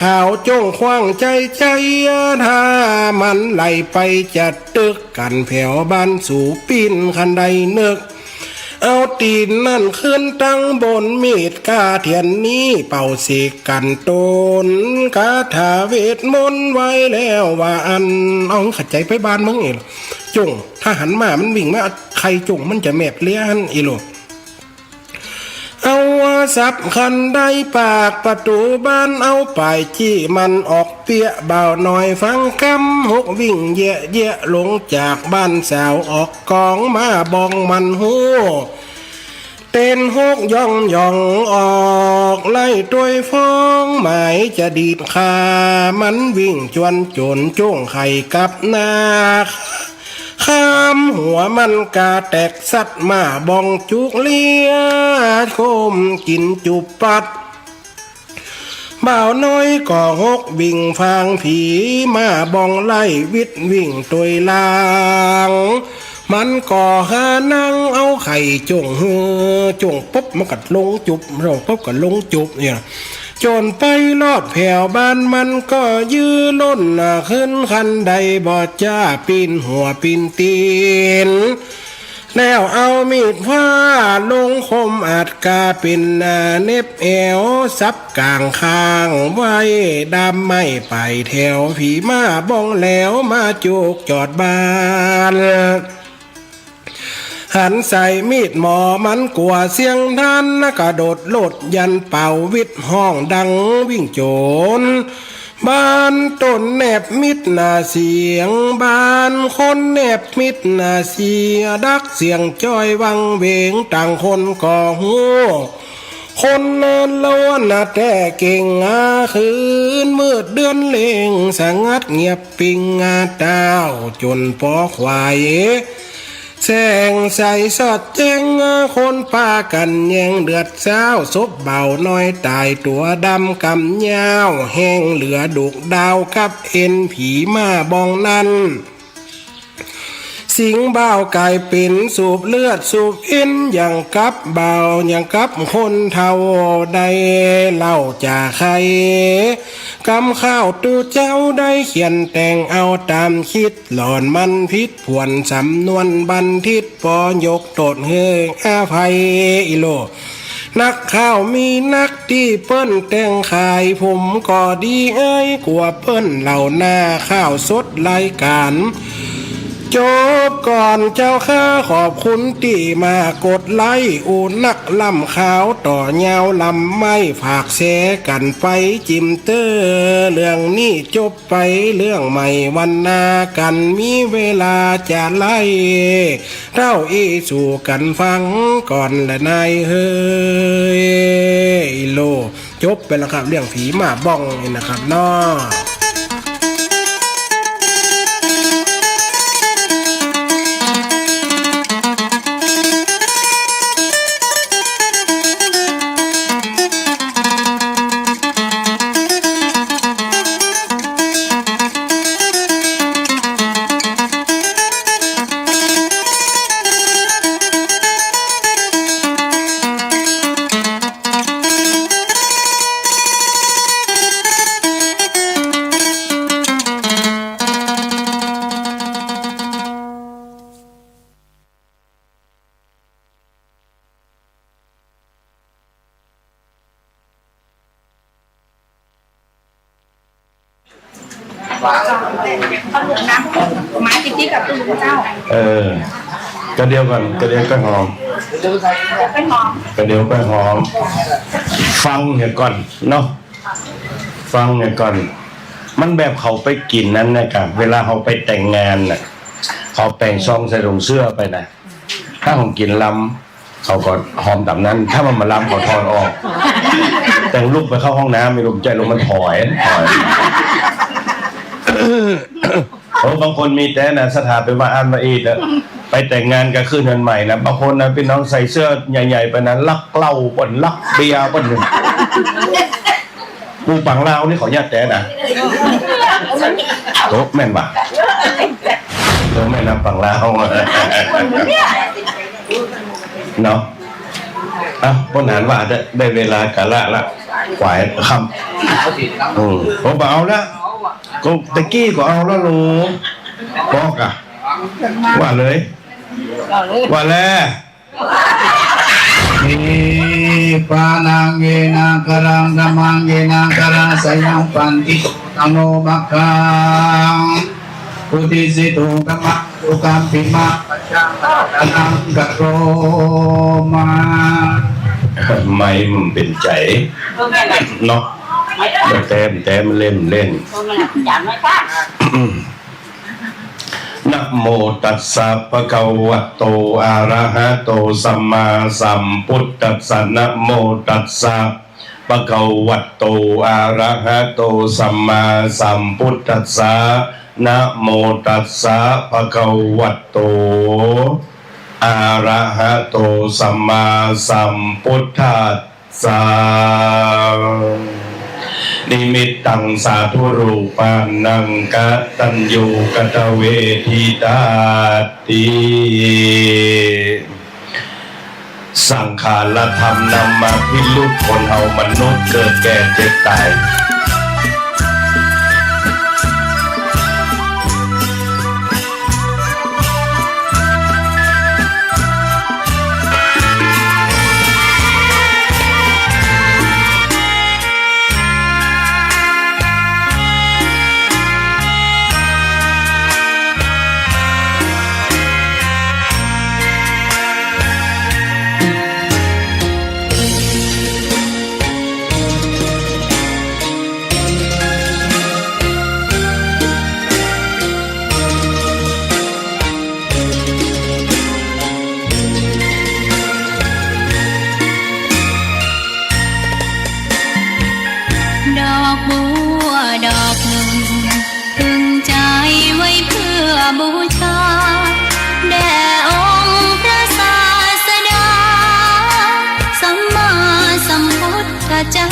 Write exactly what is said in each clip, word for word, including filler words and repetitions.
ขาวจ้งขว้างใจ๊ใจ๊ ถ้ามันไหลไปจะตึกกั๋นแผวบ้านสูปิ้น คันใดนึก เอาตี๋นนั้นขึ้นตังบนมีดก้าเตียนนี้ เป่าเสกกันตนคาถาเวทมนต์ไว้แล้วว่าอั้น เอาขัดใจ๋ไปบ้านมึงเอง จ้ง ถ้าหันมามันวิ่งมา ใค่จ้งมันจะแมบเลี้ยหั้นอีโล เอาสับคันใดปากประตู๋บ้าน เอาป๋ายจี้มันออกเปี้ย บ่าวน้อยฟังกำ หกวิ่งแยะแยะลงจากบ้านสาว ออกก๋องมาบ้องมันฮู้ เต้นหกย่องย่องออกไล่ตวยฟ้อง หมายจะดีดขา มันวิ่งจวนโจ๋นจ้งไข่กับนา ข้ามหัวมันกาแตกสัตว์มาบ้องจุกเลี้ย โคมกิ๋นจุบปัด บ่าวน้อยก็หกวิ่งฟางผี มาบ้องไล่วิดวิ่งตวยหลัง มันก็หานั่งเอาไข่จ้งหื้อ จ้งปุ๊บมันก็ลงจุบ ลงปุ๊บก็ลงจุบเนี่ย จ๋นไปรอดแผวบ้านมันก็ยื้อล้นหน้าขึ้น คันใดบ่จ้าปี๋นหัวปี๋นตี๋น แล้วเอามีดผ้าลงคมอัดกาเป๋นหน้าเหน็บแอว สับก๋างข้างไว้ ด้ามไม้ป๋ายแถว ผีมาบ้องแล้วมาจุกจอดบ้าน หันใส่มีดหมอมันกั๋วเสี้ยงทัน กระโดดโลดยันเป่าวิดห้องดังวิ่งโจ๋น บ้านต้นแนบมิดหน้าเสียง บ้านคนแนบมิดหน้าเสียง ดักเสียงจ้อยวังเวง ต่างคนก็ฮู้ คนนั้นล้วนนะแต่เก่งอา คืนมืดเดือนเล็ง สงัดเงียบปิงอา ต้าวจ๋นปอควาย แสงใสสอดแจ้งอา คนปากั๋นแย่งเดือดซ้าว ศพบ่าวน้อยต๋ายตั๋วดำก๋ำยาว แห้งเหลือดูกดาวกับเอ็น ผีมาบ้องนั้น สิงบ่าวก๋ายเป๋นสูบเลือดสูบเอ็น อย่างกับบ่าว อย่างกับคนเฒ่าได้เล่าจ๋าใค่ กำข้าวตุ๊เจ้าได้เขียนแต่งเอาต๋ามคิด หล่อนมันผิดผวนสำนวนบันทิต ปอยกโต้ษหื้ออภัยอีโล นักข่าวมีนักตี้เปิ้นแต่งขาย ผมก็ดีอ้ายกั๋วเปิ้นเหล่านา ข่าวสดรายก๋าน จบก่อนเจ้าข้า ขอบคุณตี้มากดไลก์ อู้นักล้ำข่าวต่อยาวล้ำไม่ ฝากแชร์กั๋นไป จิมเตื้อเรื่องนี้จบ ไปเรื่องใหม่วันหน้ากั๋น มีเวลาจะไล่เล่าอี้สู่กั๋นฟังก่อนแหละนายเฮย โล จบไปแล้วครับ เรื่องผีมาบ้องนี่นะครับเนาะเอาลูกน้ำไม้ติดๆกับตู้ลุงเจ้า เออ ก็เดี๋ยวก่อน ก็เดี๋ยวก็หอม เดี๋ยวไปหอม ก็เดี๋ยวก็หอม ฟังเหียก่อนเนาะ ฟังเหียก่อน มันแบบเขาไปกิ๋นนั้นนะครับ เวลาเขาไปแต่งงานน่ะ เขาแป๋งซองใส่ถุงเสื้อไปนะ ถ้าเขากิ๋นลำ เขาก็หอมต๋ามนั้น ถ้ามันบ่ลำเขาถอดออก แต่งลุกไปเข้าห้องน้ำ ไม่รู้จะลงมันถอย ถอย โอ้ บางคนมีแต๊นะ สถาไปว่าอั้นว่าอี้เต๊อะ ไปแต่งงานก็ขึ้นเฮือนใหม่นะ บางคนนะ ปี้น้องใส่เสื้อใหญ่ๆ ไปนะ ลักเหล้าเปิ้น ลักเบียร์เปิ้น ปู่ปังลาวนี่ขออนุญาตแต๊นะ โต๊ะแม่นบ่ะ โต๊ะแม่นนะปังลาว เนาะ อ่ะ ป้นหารว่าได้ ได้เวลากาละละ ขวายครับ อืม ผมบ่เอาละ ก็ตะกี้ก็เอาละโล บอกอะ ว่าเลย ว่าแล เอ ปานัง เยนะ กะรัง ธัมมัง เยนะ กะรัง สยัง ปันทิ โต ธัมโม มัคคัง อุทิสิตุ ธัมมัง สุขัมภิมา ปัจจัง รัตนัง กะโรมา ไม่มันเป๋นใจ๋ เนาะ แต้ม แต้ม เล่น เล่น นะโมตัสสะ ภะคะวะโต อะระหะโต สัมมาสัมพุทธัสสะ นะโมตัสสะ ภะคะวะโต อะระหะโต สัมมาสัมพุทธัสสะ นะโมตัสสะ ภะคะวะโต อะระหะโต สัมมาสัมพุทธัสสะ นิมิตตัง สาธุรูปานัง กตัญญูกตเวทิตาติ สังขารธรรมนำมาพิรุธ คนเฮามนุษย์เกิดแก่เจ็บต๋าย ดอกบัวดอกนึ่ง ตึงใจ๋ไว้เปื้อบูชา แด่องค์พระศาสดา สัมมาสัมพุทธเจ้า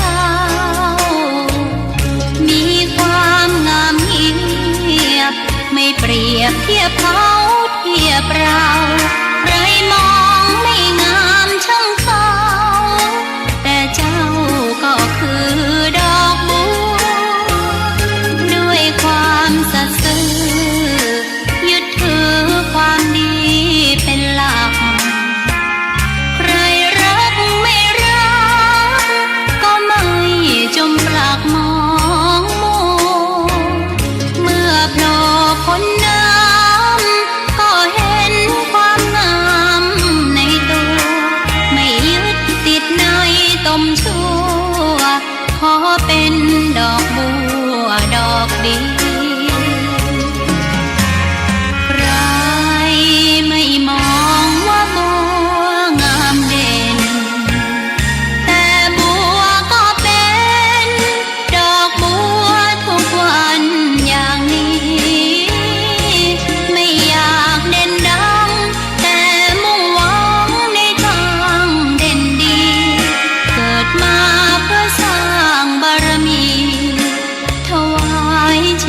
มีความงามเงียบ ไม่เปรียบเทียบเขาเทียบเรา ใครมองไม่งามช่างเขา แต่เจ้าก็คือดอกบัว ด้วยความสัตย์ซื่อ ยึดถือความดีเป็นหลัก ใครรักไม่รัก ก็ไม่จมปลักมองมัว เมื่อโผล่พ้นน้ำ ก็เห็นความงามในตัว ไม่ยึดติดในตมชั่ว ขอเป็นดอกบัวดอกเดียว ใครไม่มองว่าบัวงามเด่น แต่บัวก็เป็นดอกบัวทุกวันอย่างนี้ ไม่อยากเด่นดัง แต่มุ่งหวังในทางเด่นดี เกิดมาเพื่อสร้างบารมี ถวายช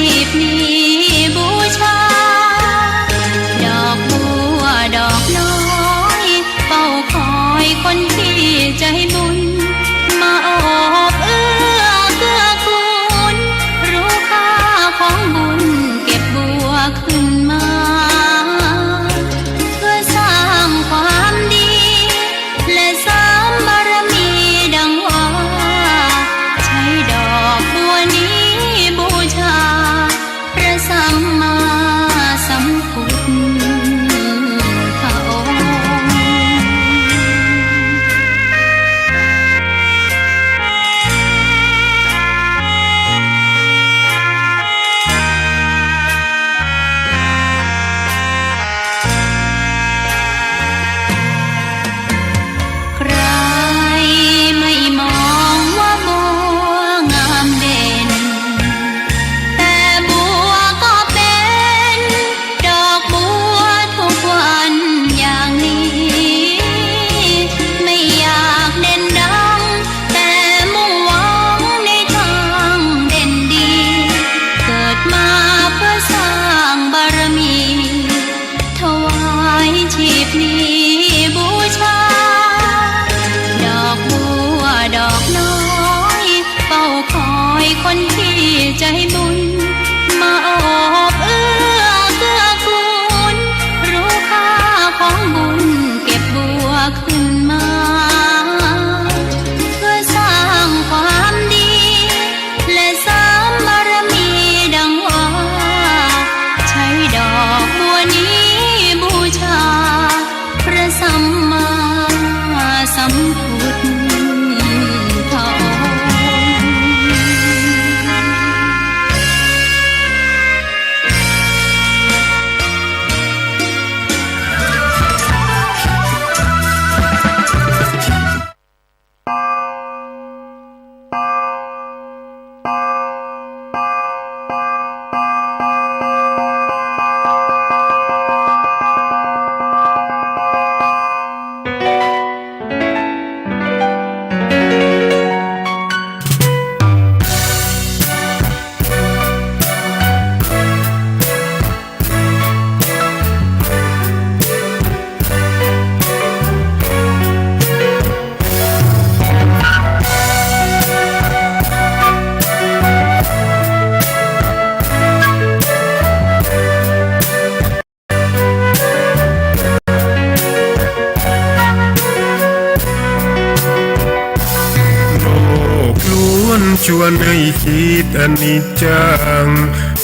อนิจจัง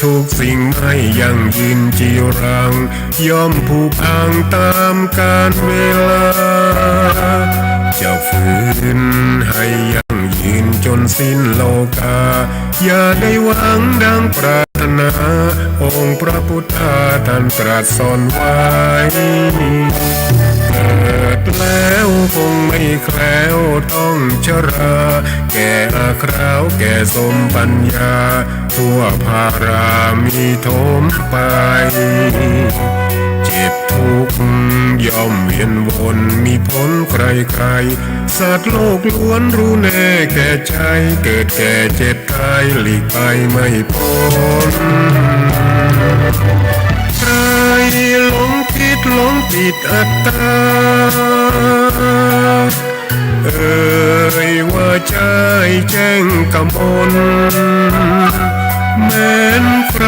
ทุกสิ่งไม่ยั่งยืนจีรัง ย่อมผุพังต๋ามกาลเวลา จะฝืนหื้อให้ยั่งยืนจ๋นสิ้นโลกา อย่าได้หวังดังปรารถนา องค์พระพุทธาท่านตรัสสอนไว้ เกิดแล้วคงไม่แคล้วต้องชรา แก่อาคราวแก่สมปัญญา ทั่วพารามีโถมไป เจ็บทุกข์ย่อมเวียนวน มีผลใครๆ สัตว์โลกล้วนรู้แน่แก่ใจ เกิดแก่เจ็บตายหลีกไปไม่พ้น ใครหลงคิดหลงปิดอัตตา เอ่ยว่าใจ้แจ้งกมล แม้นใคร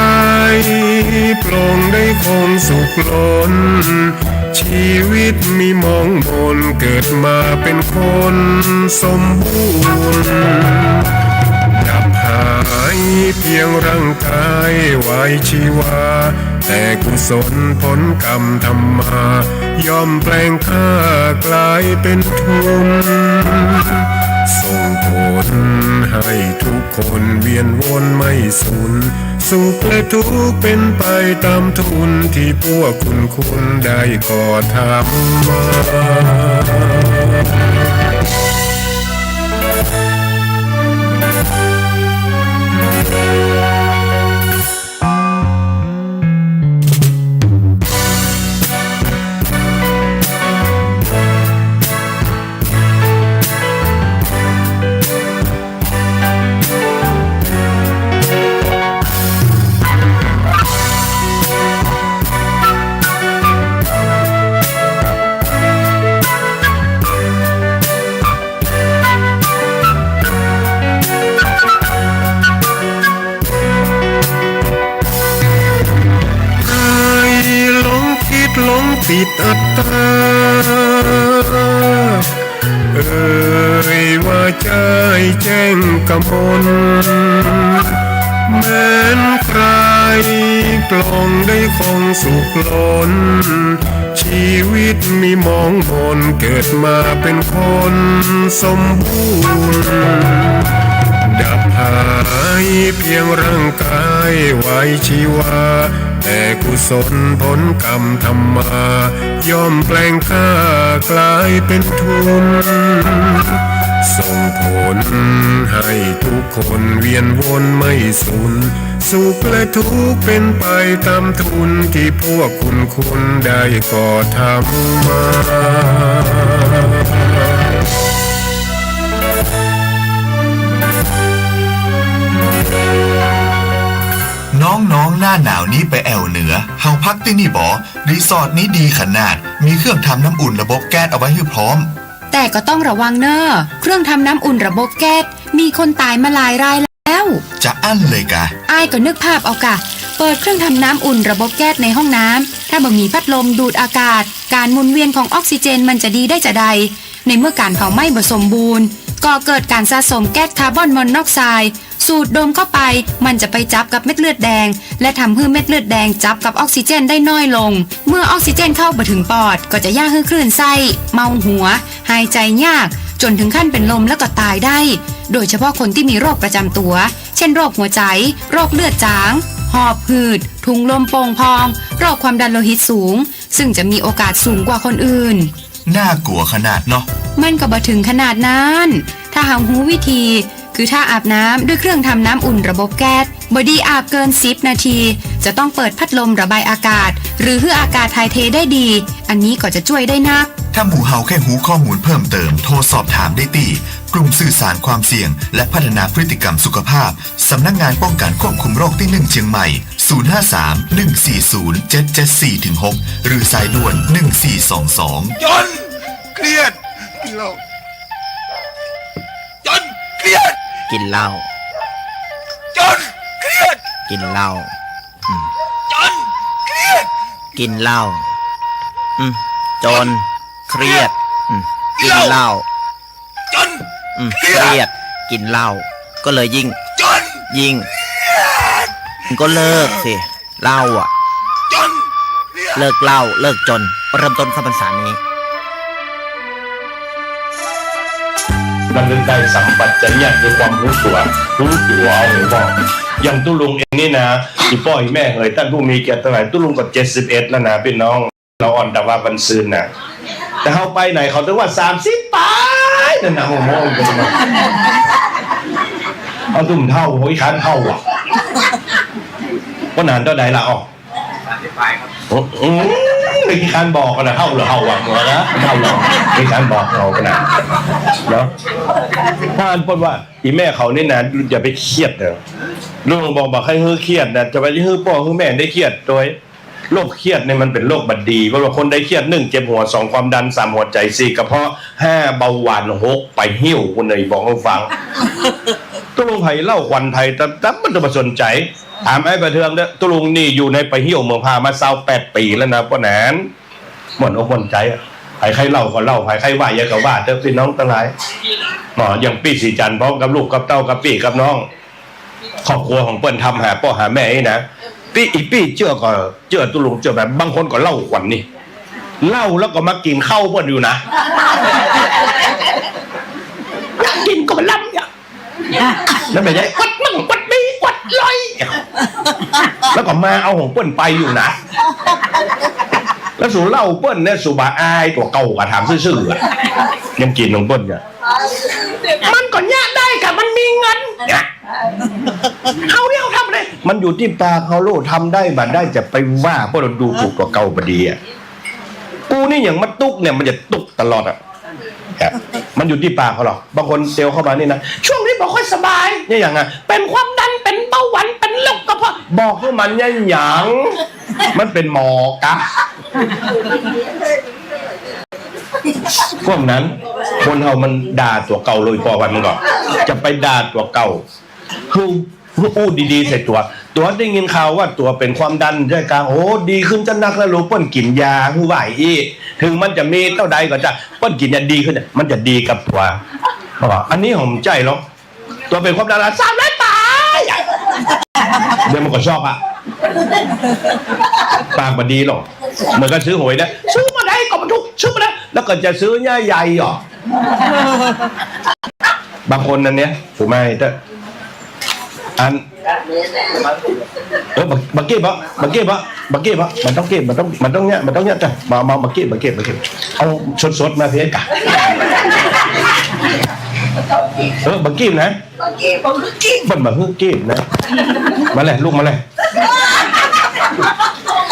ปลงได้คงสุขล้น ชีวิตมีหมองหม่น เกิดมาเป็นคนสมบูรณ์ ดับหายเพียงร่างกายวายชีวา แต่กุศลผลกรรมทำมา ย่อมแปลงค่ากลายเป็นทุน ส่งผลให้ทุกคนเวียนวนไม่สูญ สุขและทุกข์เป็นไปต๋ามทุน ตี้พวกคุณคุณได้ก่อทำมา ใครหลงคิดหลงปิดอัตตา เอ่ยว่าใจ้แจ้งกมล แม้นใครปลงได้คงสุขล้น ชีวิตมีหมองหม่น เกิดมาเป็นคนสมบูรณ์ ดับหายเพียงร่างกายวายชีวา แต่กุศลผลกรรมทำมา ย่อมแปลงค่ากลายเป็นทุน ส่งผลให้ทุกคนเวียนวนไม่สูญ สุขและทุกข์เป็นไปต๋ามทุน ตี้พวกคุณคุณได้ก่อทำมา น้องๆ หน้าหนาวนี้ไปแอ่วเหนือ เฮาพักตี้นี่บ่ รีสอร์ทนี้ดีขนาด มีเครื่องทำน้ำอุ่นระบบแก๊สเอาไว้หื้อพร้อม แต่ก็ต้องระวังเน่อ เครื่องทำน้ำอุ่นระบบแก๊ส มีคนต๋ายมาหลายรายแล้ว จะอั้นเลยกา อ้ายก็นึกภาพเอากา เปิดเครื่องทำน้ำอุ่นระบบแก๊สในห้องน้ำ ถ้าบ่มีพัดลมดูดอากาศ ก๋านหมุนเวียนของออกซิเจนมันจะดีได้จาใด ในเมื่อก๋านเผาไหม้บ่สมบูรณ์ ก่อเกิดก๋านสะสมแก๊สคาร์บอนมอนอกไซด์ สูดดมเข้าไป มันจะไปจับกับเม็ดเลือดแดง และทำหื้อเม็ดเลือดแดงจับกับออกซิเจนได้น้อยลง เมื่อออกซิเจนเข้าบ่ถึงปอด ก็จะเยียะหื้อคลื่นไส้ เมาหัว หายใจยาก จ๋นถึงขั้นเป๋นลมแล้วก็ต๋ายได้ โดยเฉพาะคนตี้มีโรคประจำตั๋ว เช่น โรคหัวใจ โรคเลือดจ๋าง หอบหืด ถุงลมโป่งพอง โรคความดันโลหิตสูง ซึ่งจะมีโอกาสสูงกว่าคนอื่น น่ากลัวขนาดเนาะ มันก็บ่ถึงขนาดนั้น ถ้าเฮาฮู้วิธี คือถ้าอาบน้ำด้วยเครื่องทำน้ำอุ่นระบบแก๊ส บ่ดีอาบเกินสิบนาที จะต้องเปิดพัดลมระบายอากาศ หรือหื้ออากาศถ่ายเทได้ดี อันนี้ก็จะจ้วยได้นัก ถ้าหมู่เฮาแค่ฮู้ข้อมูลเพิ่มเติม โทรสอบถามได้ตี้ กลุ่มสื่อสารความเสี่ยง และพัฒนาพฤติกรรมสุขภาพ สำนักงานป้องกันควบคุมโรคตี้หนึ่งเชียงใหม่ ศูนย์ห้าสาม หนึ่งสี่ศูนย์ เจ็ดเจ็ดสี่ ถึง หก หรือสายด่วน หนึ่งสี่สองสอง จนเครียด กินเหล้า จนเครียด กินเหล้า จนเครียด กินเหล้า อืม จนเครียด กินเหล้า อืม จนเครียด อืม กินเหล้า จน อืม เครียด เครียด กินเหล้า ก็เลยยิ่ง จน ยิ่ง ก็เลิกสิ เหล้าอะ เลิกเหล้า เลิกจน เริ่มต้นเข้าพรรษานี้ ระลึกได้สัมปชัญญะ คือความฮู้ตั๋ว ฮู้ตั๋ว ฮู้ตั๋ว อย่างตุ๊ลุงเองนี่นะ อี่ป้ออี่แม่เหย ต้านผู้มีเกียรติตังหลาย ตุ๊ลุงก็เจ็ดสิบเอ็ดแล้วนะพี่น้อง เฮาอ่อนตะวาวันซืนน่ะ แต่เฮาไปไหนเขาตึงว่าสามสิบป๋ายนั่นน่ะ โอ้โห เอาตุ้มเฒ่า โอ้ย คันเฒ่าอะ ก็นานเต้าใดละ อ้อ อืม มีคันบอกกั๋นนะ เฒ่าเหลือเฒ่าอะ หัวนะ เฒ่าเหลือ มีคันบอกเขากั๋นนะ เนาะ ถ้าอันเปิ้นว่า อี่แม่เขานี่นะ อย่าไปเครียดเน่อ ลุงบอก บ่ใค่หื้อเครียดนะ จะไปหื้อป้อหื้อแม่ได้เครียดโตย โรคเครียดนี่มันเป๋นโรคบ่ดี เพราะว่าคนใดเครียด นึ่ง เจ็บหัว สอง ความดัน สาม หัวใจ๋ สี่ กระเพาะ ห้า เบาหวาน หก ไปเหี่ยว กูเน่ยบอกหื้อฟัง ตุ๊ลุงไผเล่าขวัญไผ แต่ แต่มันจะบ่สนใจ๋ ถามไอ้ประเทืองเน่อ ตุ๊ลุงนี่อยู่ในไปเหี่ยวเมืองพามาซาวแปดปี๋แล้วนะ ป้อหนาน ม่วนอกม่วนใจ๋อะ ใผใค่เล่าก็เล่า ใผใค่ว่าหยังก็ว่าเต๊อะ พี่น้องตังหลาย เนาะ อย่างปี้ศรีจันทร์ พร้อมกับลูกกับเต้ากับปี้กับน้อง ครอบครัวของเปิ้นทำหาป้อหาแม่นี่นะ ปี้ อี่ปี้เจื้อก็เจื้อตุ๊ลุงเจื้อแบบ บางคนก็เล่าขวัญนี่ เล่าแล้วก็มากิ๋นข้าวเปิ้นอยู่นะ อยากกิ๋นก็บ่ลำเนี่ย แล้วไปได้อวดมั่งอวดมีอวดลอย แล้วก็มาเอาของเปิ้นไปอยู่นะ แล้วสูเล่าเปิ้นเนี่ย สูบ่อายตั๋วเก่าก่ะ ถามซื่อๆอะ ยังกิ๋นของเปิ้นเนี่ย มันก็เยียะได้ก่ะ มันมีเงินเนี่ย เอาเนี่ย เอาทำเลย มันอยู่ตี้ปากเฮาโลด ทำได้บ่ได้จะไปว่า เพราะเฮาดูถูกตั๋วเก่าบ่ดีอะ กูนี่อย่างมาตุ๊กเนี่ย มันจะตุ๊กตลอดอะ ครับ มันอยู่ตี้ปากเฮาหรอก บางคนเตียวเข้ามานี่นะ ช่วงนี้บ่ค่อยสบาย เนี่ยอย่างอะ เป๋นความดัน เป๋นเบาหวาน เป๋นโรคกระเพาะ บอกหื้อมันเนี่ยอย่าง มันเป๋นหมอกะ พวกนั้น คนเฮามันด่าตั๋วเก่าเลย ปอวันมันก่อน จะไปด่าตั๋วเก่า คือ คืออู้ดีๆ ใส่ตั๋ว ตั๋วได้ยินข่าวว่าตั๋วเป๋นความดันใจ้กา โอ้ ดีขึ้นจะนักแล้ว ลูกเปิ้นกิ๋นยาหื้อว่าอี้ ถึงมันจะมีเต้าใดก็จะ เปิ้นกิ๋นยาดีขึ้นเนี่ย มันจะดีกับตั๋ว อันนี้ผมใจ้หรอก ตั๋วเป๋นความดันละ สามร้อยป๋ายอะ เดี๋ยวมันก็ช็อกอะ ปากบ่ดีหรอก เหมือนกับซื้อหวยนะ ซื้อเมื่อใดก็บ่ถูก ซื้อเมื่อใด แล้วก็จะซื้อเยื่อใยหรอ บางคนนั่นเนี่ย ผมไม่เถอะ อัน เออ บ่ บ่เก็บบ่ บ่เก็บบ่ บ่เก็บบ่ มันต้องเก็บ มันต้อง มันต้องเนี่ย มันต้องเนี่ยจ้ะ มา มา บ่เก็บ บ่เก็บ บ่เก็บ เอาสดๆ มาเพียงกะ เออ บ่เก็บนะ บ่เก็บ บ่เก็บ มันบ่หื้อเก็บนะ มาเลย ลุกมาเลย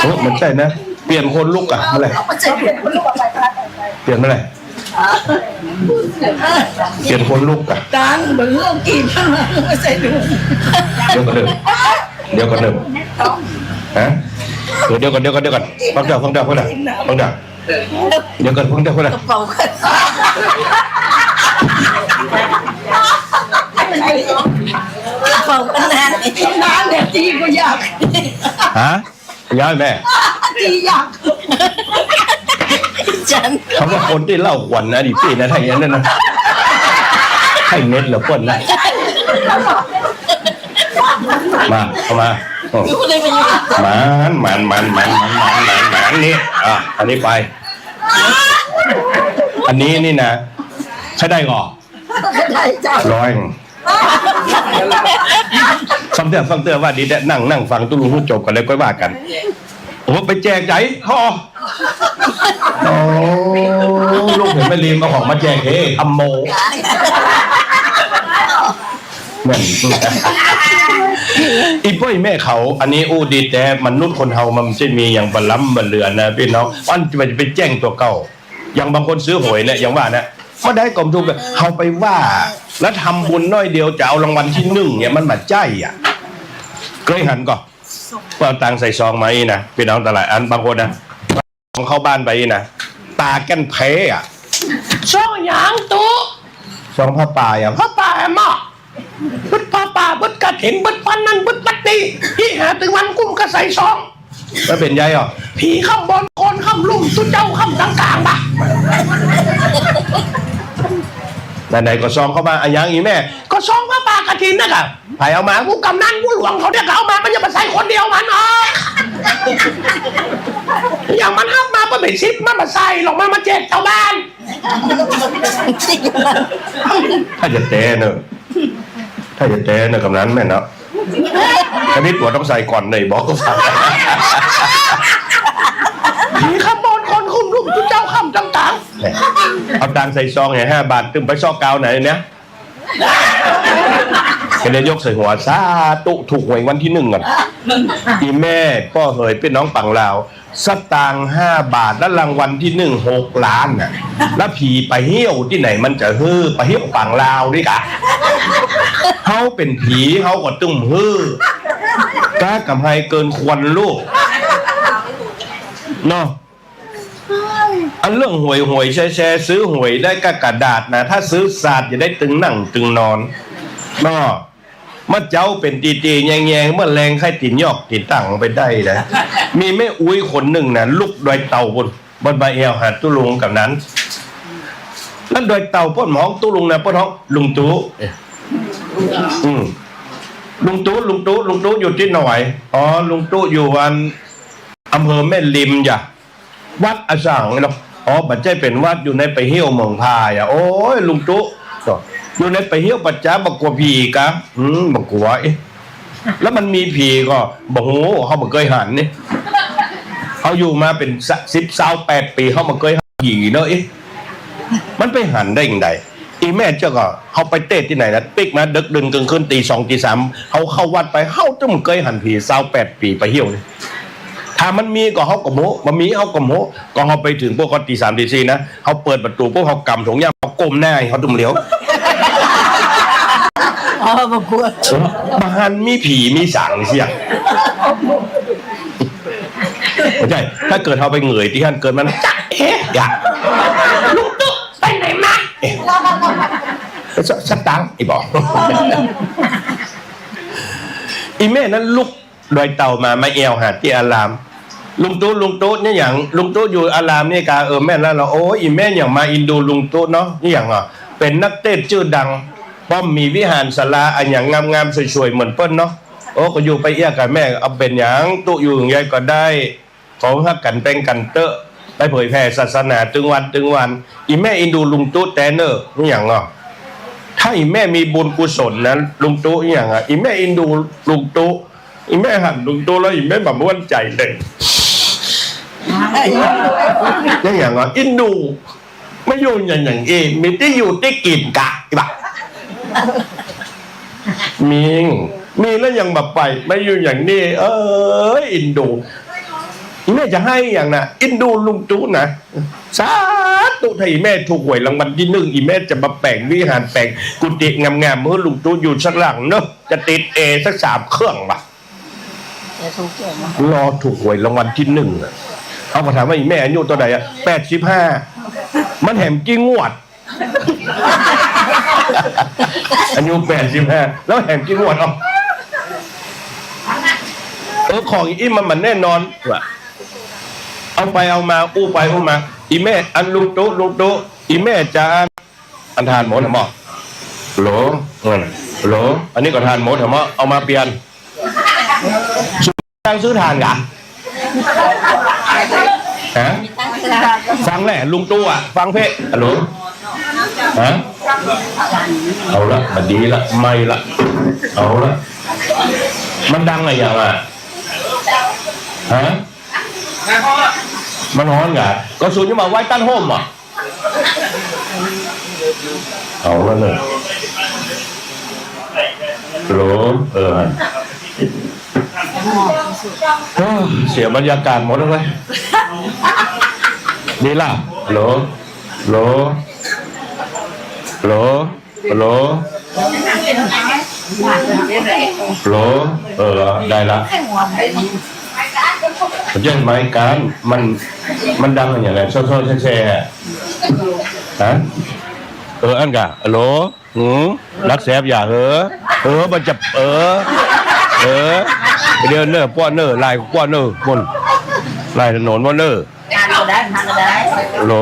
เออ มันใจ้นะ เปลี่ยนคนลุกอะ มาเลย เปลี่ยนมาเลย เปลี่ยนคนลุกอะ ตังค์บ่เรื่องกิ๋น มาใส่ถุง เดี๋ยวก่อนเด้อ เดี๋ยวก่อนเด้อ ฮะ เออ เดี๋ยวก่อน เดี๋ยวก่อน เดี๋ยวก่อน ฟังเถอะ ฟังเถอะ ฟังเถอะ ฟังเถอะ เดี๋ยวก่อน ฟังเถอะ ฟังเถอะ กระเป๋ากัน กระเป๋ากันนาน นานเนี่ย ตี้ก็อยาก ฮะ ย้ายแม่ ตี้อยาก จัน คำว่าคนตี้เล่าขวัญนะ ดิปี้นะ ถ้าอย่างนั้นนะ ให้เม็ดเหลือเปิ้นนะ มา เข้ามา โอ้ ดูเลยมันอยู่ มัน มัน นี่ อ่ะ อันนี้ไป อันนี้นี่นะ ใค่ได้ก่อ ได้จ้ะ ร้อย ฟังเตื้อ ฟังเตื้อ ว่าดีแต๊ นั่ง นั่งฟังตุ๊ลุงหื้อจบก่อนแล้วค่อยว่ากั๋น โอ้ ไปแจกใจ๋ ฮอ โอ้ ลูกเห็นแม่ลีมเอาของมาแจก เฮ้ ทำโม แม่น อี่ป้ออี่แม่เขา อันนี้อู้ดีแต๊ มนุษย์คนเฮามันจะมีอย่างบ่ล้ำบ่เหลือนะพี่น้อง อันจะไป ไปแจ้งตั๋วเก่า อย่างบางคนซื้อหวยเนี่ย อย่างว่านะ บ่ได้ก็บ่ถูก เฮาไปว่า แล้วทำบุญน้อยเดียวจะเอารางวัลที่หนึ่งเนี่ย มันบ่ใจ้อะ เกยหันก่อ เปิ้นเอาตังค์ใส่ซองมาอี้นะ พี่น้องตังหลาย อันบางคนนะ ซองเข้าบ้านไปอี้นะ ตาแก้นแพ้อะ ซองหยังตุ๊ ซองผ้าป่าอะ ผ้าป่าอะหม้อ บึดผ้าป่า บึดกฐิน บึดวันนั้น บึดบัดนี้ อี่หาตึงวันกุ้มก็ใส่ซอง มันเป๋นใยอ่ะ ผีค่ำบน คนค่ำลุ่ม ตุ๊เจ้าค่ำตังก๋างบ่า ไหนๆ ก็ซองเข้ามา อะหยังอี่แม่ ก็ซองผ้าป่ากฐินน่ะก่ะ ใผเอามา กู้กำนันกู้หลวงเขาเนี่ย เขาเอามา มันจะมาใส่คนเดียวมันออก อย่างมันอัพมาบ่เป๋นสิบ มันมาใส่หรอก มันมาแจกจาวบ้าน ถ้าจะแต๊เนอะ ถ้าจะแต๊เนอะ กำนันแม่นเนาะ อันนี้ตั๋วต้องใส่ก่อนเลย บอกก็ฟัง ผีขโมยคนคุ้มลุ่มจุเจ้าค่ำต่างๆ เอาตังค์ใส่ซองเนี่ย ห้าบาท ตึงไปซอกกาวไหนเนี่ย ก็เลยยกใส่หัว สาธุ ถูกหวยวันที่หนึ่งก่อน อีแม่ป้อเหย ปี้น้องปังลาว สตางค์ห้าบาท แล้วรางวัลที่หนึ่งหกล้านน่ะ แล้วผีไปเหี่ยวตี้ไหนมันจะหื้อ ไปเหี่ยวปังลาวนี่กะ เฮาเป๋นผี เฮาก็ตึงหื้อ กล้ากำไฮเกินควรลูก เนาะ อันเรื่องหวยหวยแชร์แชร์ ซื้อหวยได้ก้ากระดาษนะ ถ้าซื้อสาดอย่าได้ตึงนั่งตึงนอนเนาะ เมื่อเจ๊าเป๋นตี๋ๆ แยงๆ เมื่อแลงใค่ตี๋นยอกตี๋นตั้งไปได้นะ มีแม่อุ๊ยคนนึ่งนะ ลุกดอยเต่าปู๊น บ่อนบ่าแอ่วหาตุ๊ลุงกำนัน แล้วดอยเต่าเปิ้นฮ้องตุ๊ลุงนะ เปิ้นฮ้องลุงตุ๊ อืม ลุงตุ๊ ลุงตุ๊ ลุงตุ๊อยู่ตี้ไหน อ๋อ ลุงตุ๊อยู่อันอำเภอแม่ริมจ้ะ วัดอะสังเนาะ อ๋อ บ่ใจ้เป๋นวัด อยู่ในป่าเฮี้ยวเมืองพายอะ โอ้ย ลุงตุ๊ อยู่ในป่าเฮี้ยวป่าจ๊า บ่กั๋วผีกะ อืม บ่กั๋ว เอ๊ะ แล้วมันมีผีก่อ บ่ฮู้ เฮาบ่เกยหันนี่ เฮาอยู่มาเป๋นสิบ ซาว แปดปี๋ เฮาบ่เกยหันผีเนาะ เอ๊ะ มันไปหันได้จั่งใด อีแม่เจ้าก็ เฮาไปเตะตี้ไหนนะ ปิ๊กมาดึกดื่นเกิ่งคืน ตี๋สอง ตี๋สาม เฮาเข้าวัดไป เฮาตึงบ่เกยหันผี ซาวแปดปี๋ ป่าเฮี้ยวนี่ ถ้ามันมีก็เฮาก็บ่ฮู้ บ่มีเฮาก็บ่ฮู้ ก็เฮาไปเถิงปุ๊บก็ตี๋สาม ตี๋สี่นะ เฮาเปิดประตู๋ปุ๊บ เฮากำถงย่าม เฮาก้มหน้า เฮาตึงบ่เหลียว อ๋อ บ่กั๋ว เออ บ่หันมีผีมีสางเสี้ย บ่ใจ้ ถ้าเกิดเฮาไปเหงยตี้หั้น เกิดมัน จ๊ะเอ๊ะ อย่า ลุงตุ๊ ไปไหนมา เอ๊ะ ส- สตางค์ อีบ่ อีแม่นั้นลุกดอยเต่ามา มาแอ่วหาตี้อาราม ลุงตุ๊ ลุงตุ๊ นี่หยัง ลุงตุ๊อยู่อารามนี่กา เออ แม่นแล้วเหรอ โอ้ย อีแม่หยังมาอินดูลุงตุ๊เนาะ นี่หยังอ่ะ เป๋นนักเตสน์จื้อดัง ป้อมมีวิหารศาลาอะหยังงามๆ สวยๆ เหมือนเปิ้นเนาะ โอ้ ก็อยู่ไปเอี้ยกับแม่ เอาเป๋นหยัง ตุ๊อยู่อย่างใดก็ได้ ขอฮักกั๋นแปงกั๋นเต๊อะ ไปเผยแผ่ศาสนาตึงวันตึงวัน อีแม่อินดูลุงตุ๊แต๊เน่อ นี่หยังอ่ะ ถ้าอีแม่มีบุญกุศลนะ ลุงตุ๊ นี่หยังอ่ะ อีแม่อินดูลุงตุ๊ อีแม่หันลุงตุ๊แล้ว อีแม่บ่ม่วนใจ๋เลย นี่หยังอ่ะ อินดู มาอยู่อย่าง อย่างอี้ มีตี้อยู่ตี้กิ๋นกะ อีบ่า มี มีแล้วยังบ่ไป มาอยู่อย่างนี้ เอ้ย อินดู อีแม่จะหื้อหยังนะ อินดูลุงตุ๊นะ สาธุ ถ้าอีแม่ถูกหวยรางวัลตี้นึ่ง อีแม่จะมาแป๋งวิหาร แป๋งกุฏิงามๆ หื้อลุงตุ๊อยู่สักหลังเนาะ จะติดแอร์สักสามเครื่องบ่า รอถูกหวยรางวัลตี้นึ่งอะ เฮาก็ถามว่า อีแม่อายุเต้าใดอะ แปดสิบห้า มันแหมกี่งวด อายุแปดสิบห้า แล้วแหมกี่งวด เอ้า เออ ของอีมัน มันแน่นอนว่ะ เอาไปเอามา อู้ไปอู้มา อีแม่ อันลุงตุ๊ ลุงตุ๊ อีแม่จะ อันถ่านหมดเหรอหมอ โหล เออ โหล อันนี้ก็ถ่านหมดเหรอหมอ เอามาเปลี่ยน ตังค์ซื้อถ่านกะ ฮะ ฟังแหละ ลุงตุ๊อะ ฟังเพ่ ฮัลโหล ฮะ เอาละ บ่ดีละ ไม่ละ เอาละ มันดังอะหยังอะ ฮะ มันฮ้อนกะ ก็สูนจะมาไว้ตันฮ่มอะ เอาละเน่อ ฮัลโหล เออ โอ้ เสียบรรยากาศหมดเลย นี่ล่ะ ฮัลโหล ฮัลโหล ฮัลโหล ฮัลโหล ฮัลโหล เออ ได้ละ มันยังไม่การ มัน มันดังอย่างไร ซ้อๆ แซ่ๆ ฮะ เออ อันกะ ฮัลโหล หืม รักแสบอย่าเหอะ เออ มันจะ เออ เออ เดี๋ยวเน่อ ป้อเน่อ ไล่ป้อเน่อ มุ่น ไล่ถนนป้อเน่อ ทางก็ได้ ทางก็ได้ ฮัลโหล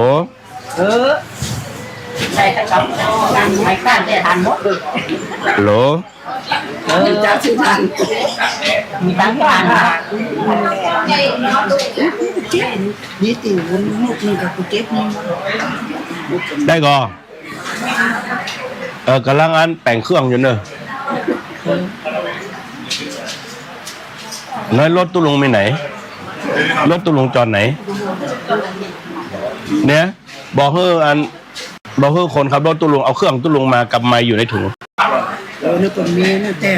เออ ใส่กระเป๋า ไม่กล้าได้ทานหมดเลย ฮัลโหล เออ มีตังค์ซื้อทาน มีตังค์ทาน นี่ติวลูกหนึ่งกับกูเก็บนี่ ได้ก่อ เออ ก่ำลังอันแป๋งเครื่องอยู่เนอะ แล้วรถตุ๊ลุงไปไหน รถตุ๊ลุงจอดไหน เนี่ย บอกหื้ออัน บอกหื้อคนขับรถตุ๊ลุงเอาเครื่องตุ๊ลุงมากับไมค์อยู่ในถุง เออ นึกว่ามีนะแต่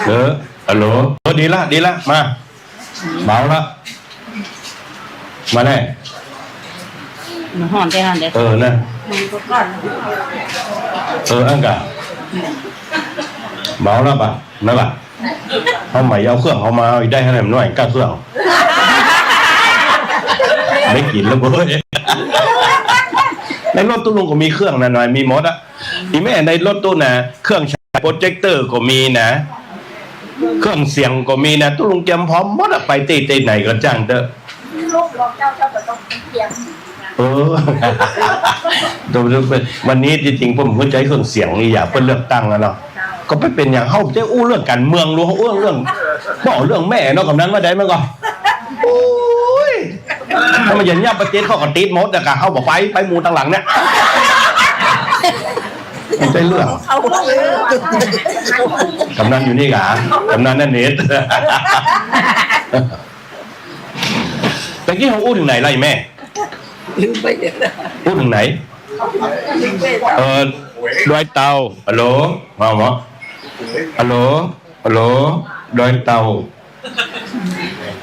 เออ ฮัลโหล เออ ดีละ ดีละ มา เบาละ มาแน่ มันฮ้อนแต่ฮ้อนเด้อ เออ นะ เออ อั้นก่ะ เบาละบ่ะ นั่นล่ะ เอาใหม่ เอาเครื่องเอามา เอาอีกได้เท่าไหร่ มันน้อย กล้าเครื่อง ไม่กิ๋นแล้วเว้ย ในรถตุ๊ลุงก็มีเครื่องนะ น้อย มีหมดอะ อีแม่ ในรถตุ๊นะ เครื่องฉายโปรเจคเตอร์ก็มีนะ เครื่องเสียงก็มีนะ ตุ๊ลุงเตรียมพร้อมหมดอะ ไปตี้ ตี้ไหนก็จ้างเต๊อะ ลูกบอกเจ้า เจ้าก็ต้องเตรียม เออ ดู ดู วันนี้จริงๆ ผมเข้าใจเครื่องเสียงนี่ อยากเปิ้นเลือกตั้งแล้วเนาะ ก็ไปเป๋นอย่าง เฮาจะอู้เรื่องการเมือง หรืออู้เรื่อง บ่เรื่องแม่เนาะ กำนันว่าได้มันก็ โอ้ย ถ้ามันอย่างเงี้ย ประเทศเขาก็ติดหมดอะกะ เฮาบ่ไป ไปหมู่ตังหลังเนี่ย มันใช่เรื่อง กำนันอยู่นี่กะ กำนันนั่นเน็ต ตะกี้เฮาอู้เถิงไหนล่ะอีแม่ ลืมไปเดี๋ยวนะ อู้เถิงไหน เออ ดอยเต่า ฮัลโหล มาหมอ ฮัลโหล ฮัลโหล ดอยเต่า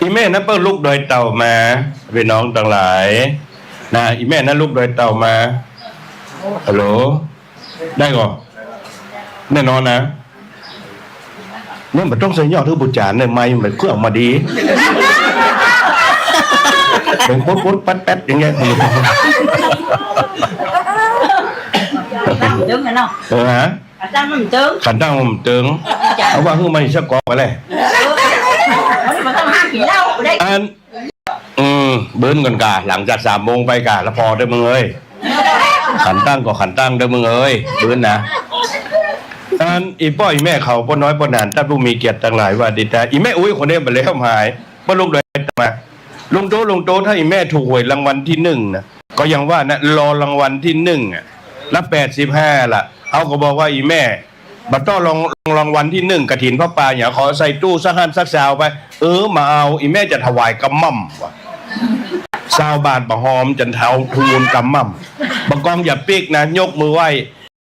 อีแม่นะเปิ้นลุกดอยเต่ามา พี่น้องตังหลาย นะ อีแม่นะลุกดอยเต่ามา ฮัลโหล ได้ก่อ แน่นอนนะ เนี่ยมันต้องใส่ยอดหื้อปู๋จ๋าเนี่ย ไมค์มันเครื่องมาดี เป๋นปุ๊ดๆ แป๊ดๆ อย่างเงี้ย ตึงกันเนาะ เออฮะ ขันตั้งมันตึง ขันตั้งมันตึง เอาว่าหื้อมาอีกสักกองไปเลย เออ มันต้องห้ามกิ๋นเหล้าได้ อัน อืม เบิ้นก่อนก่ะ หลังจากสามโมงไปก่ะ แล้วผ่อเต๊อะมึงเอ้ย ขันตั้งก็ขันตั้งเต๊อะมึงเอ้ย เบิ้นนะ อัน อีป้ออีแม่เขา ป้อน้อยป้อหนาน ต้านผู้มีเกียรติตังหลาย ว่าดีจ้า อีแม่อุ๊ยคนนี้มาแล้วหาย ป้อลุกดอยเต่ามา ลุงโต๊ะ ลุงโต๊ะ ถ้าอีแม่ถูกหวยรางวัลที่หนึ่งนะ ก็ยังว่านะ รอรางวัลที่หนึ่งอะ ละแปดสิบห้าละ เฮาก็บอกว่าอีแม่ บ่ต้องราง รางวัลที่หนึ่งกฐินผ้าป่า อยากขอใส่ตู้สักห้าสักซาวไป เออ มาเอา อีแม่จะถวายกำม่ำว่ะ ซาวบาทบ่หอม จะเทาทูลกำม่ำ บ่กองอย่าปิ๊กนะ ยกมือไหว้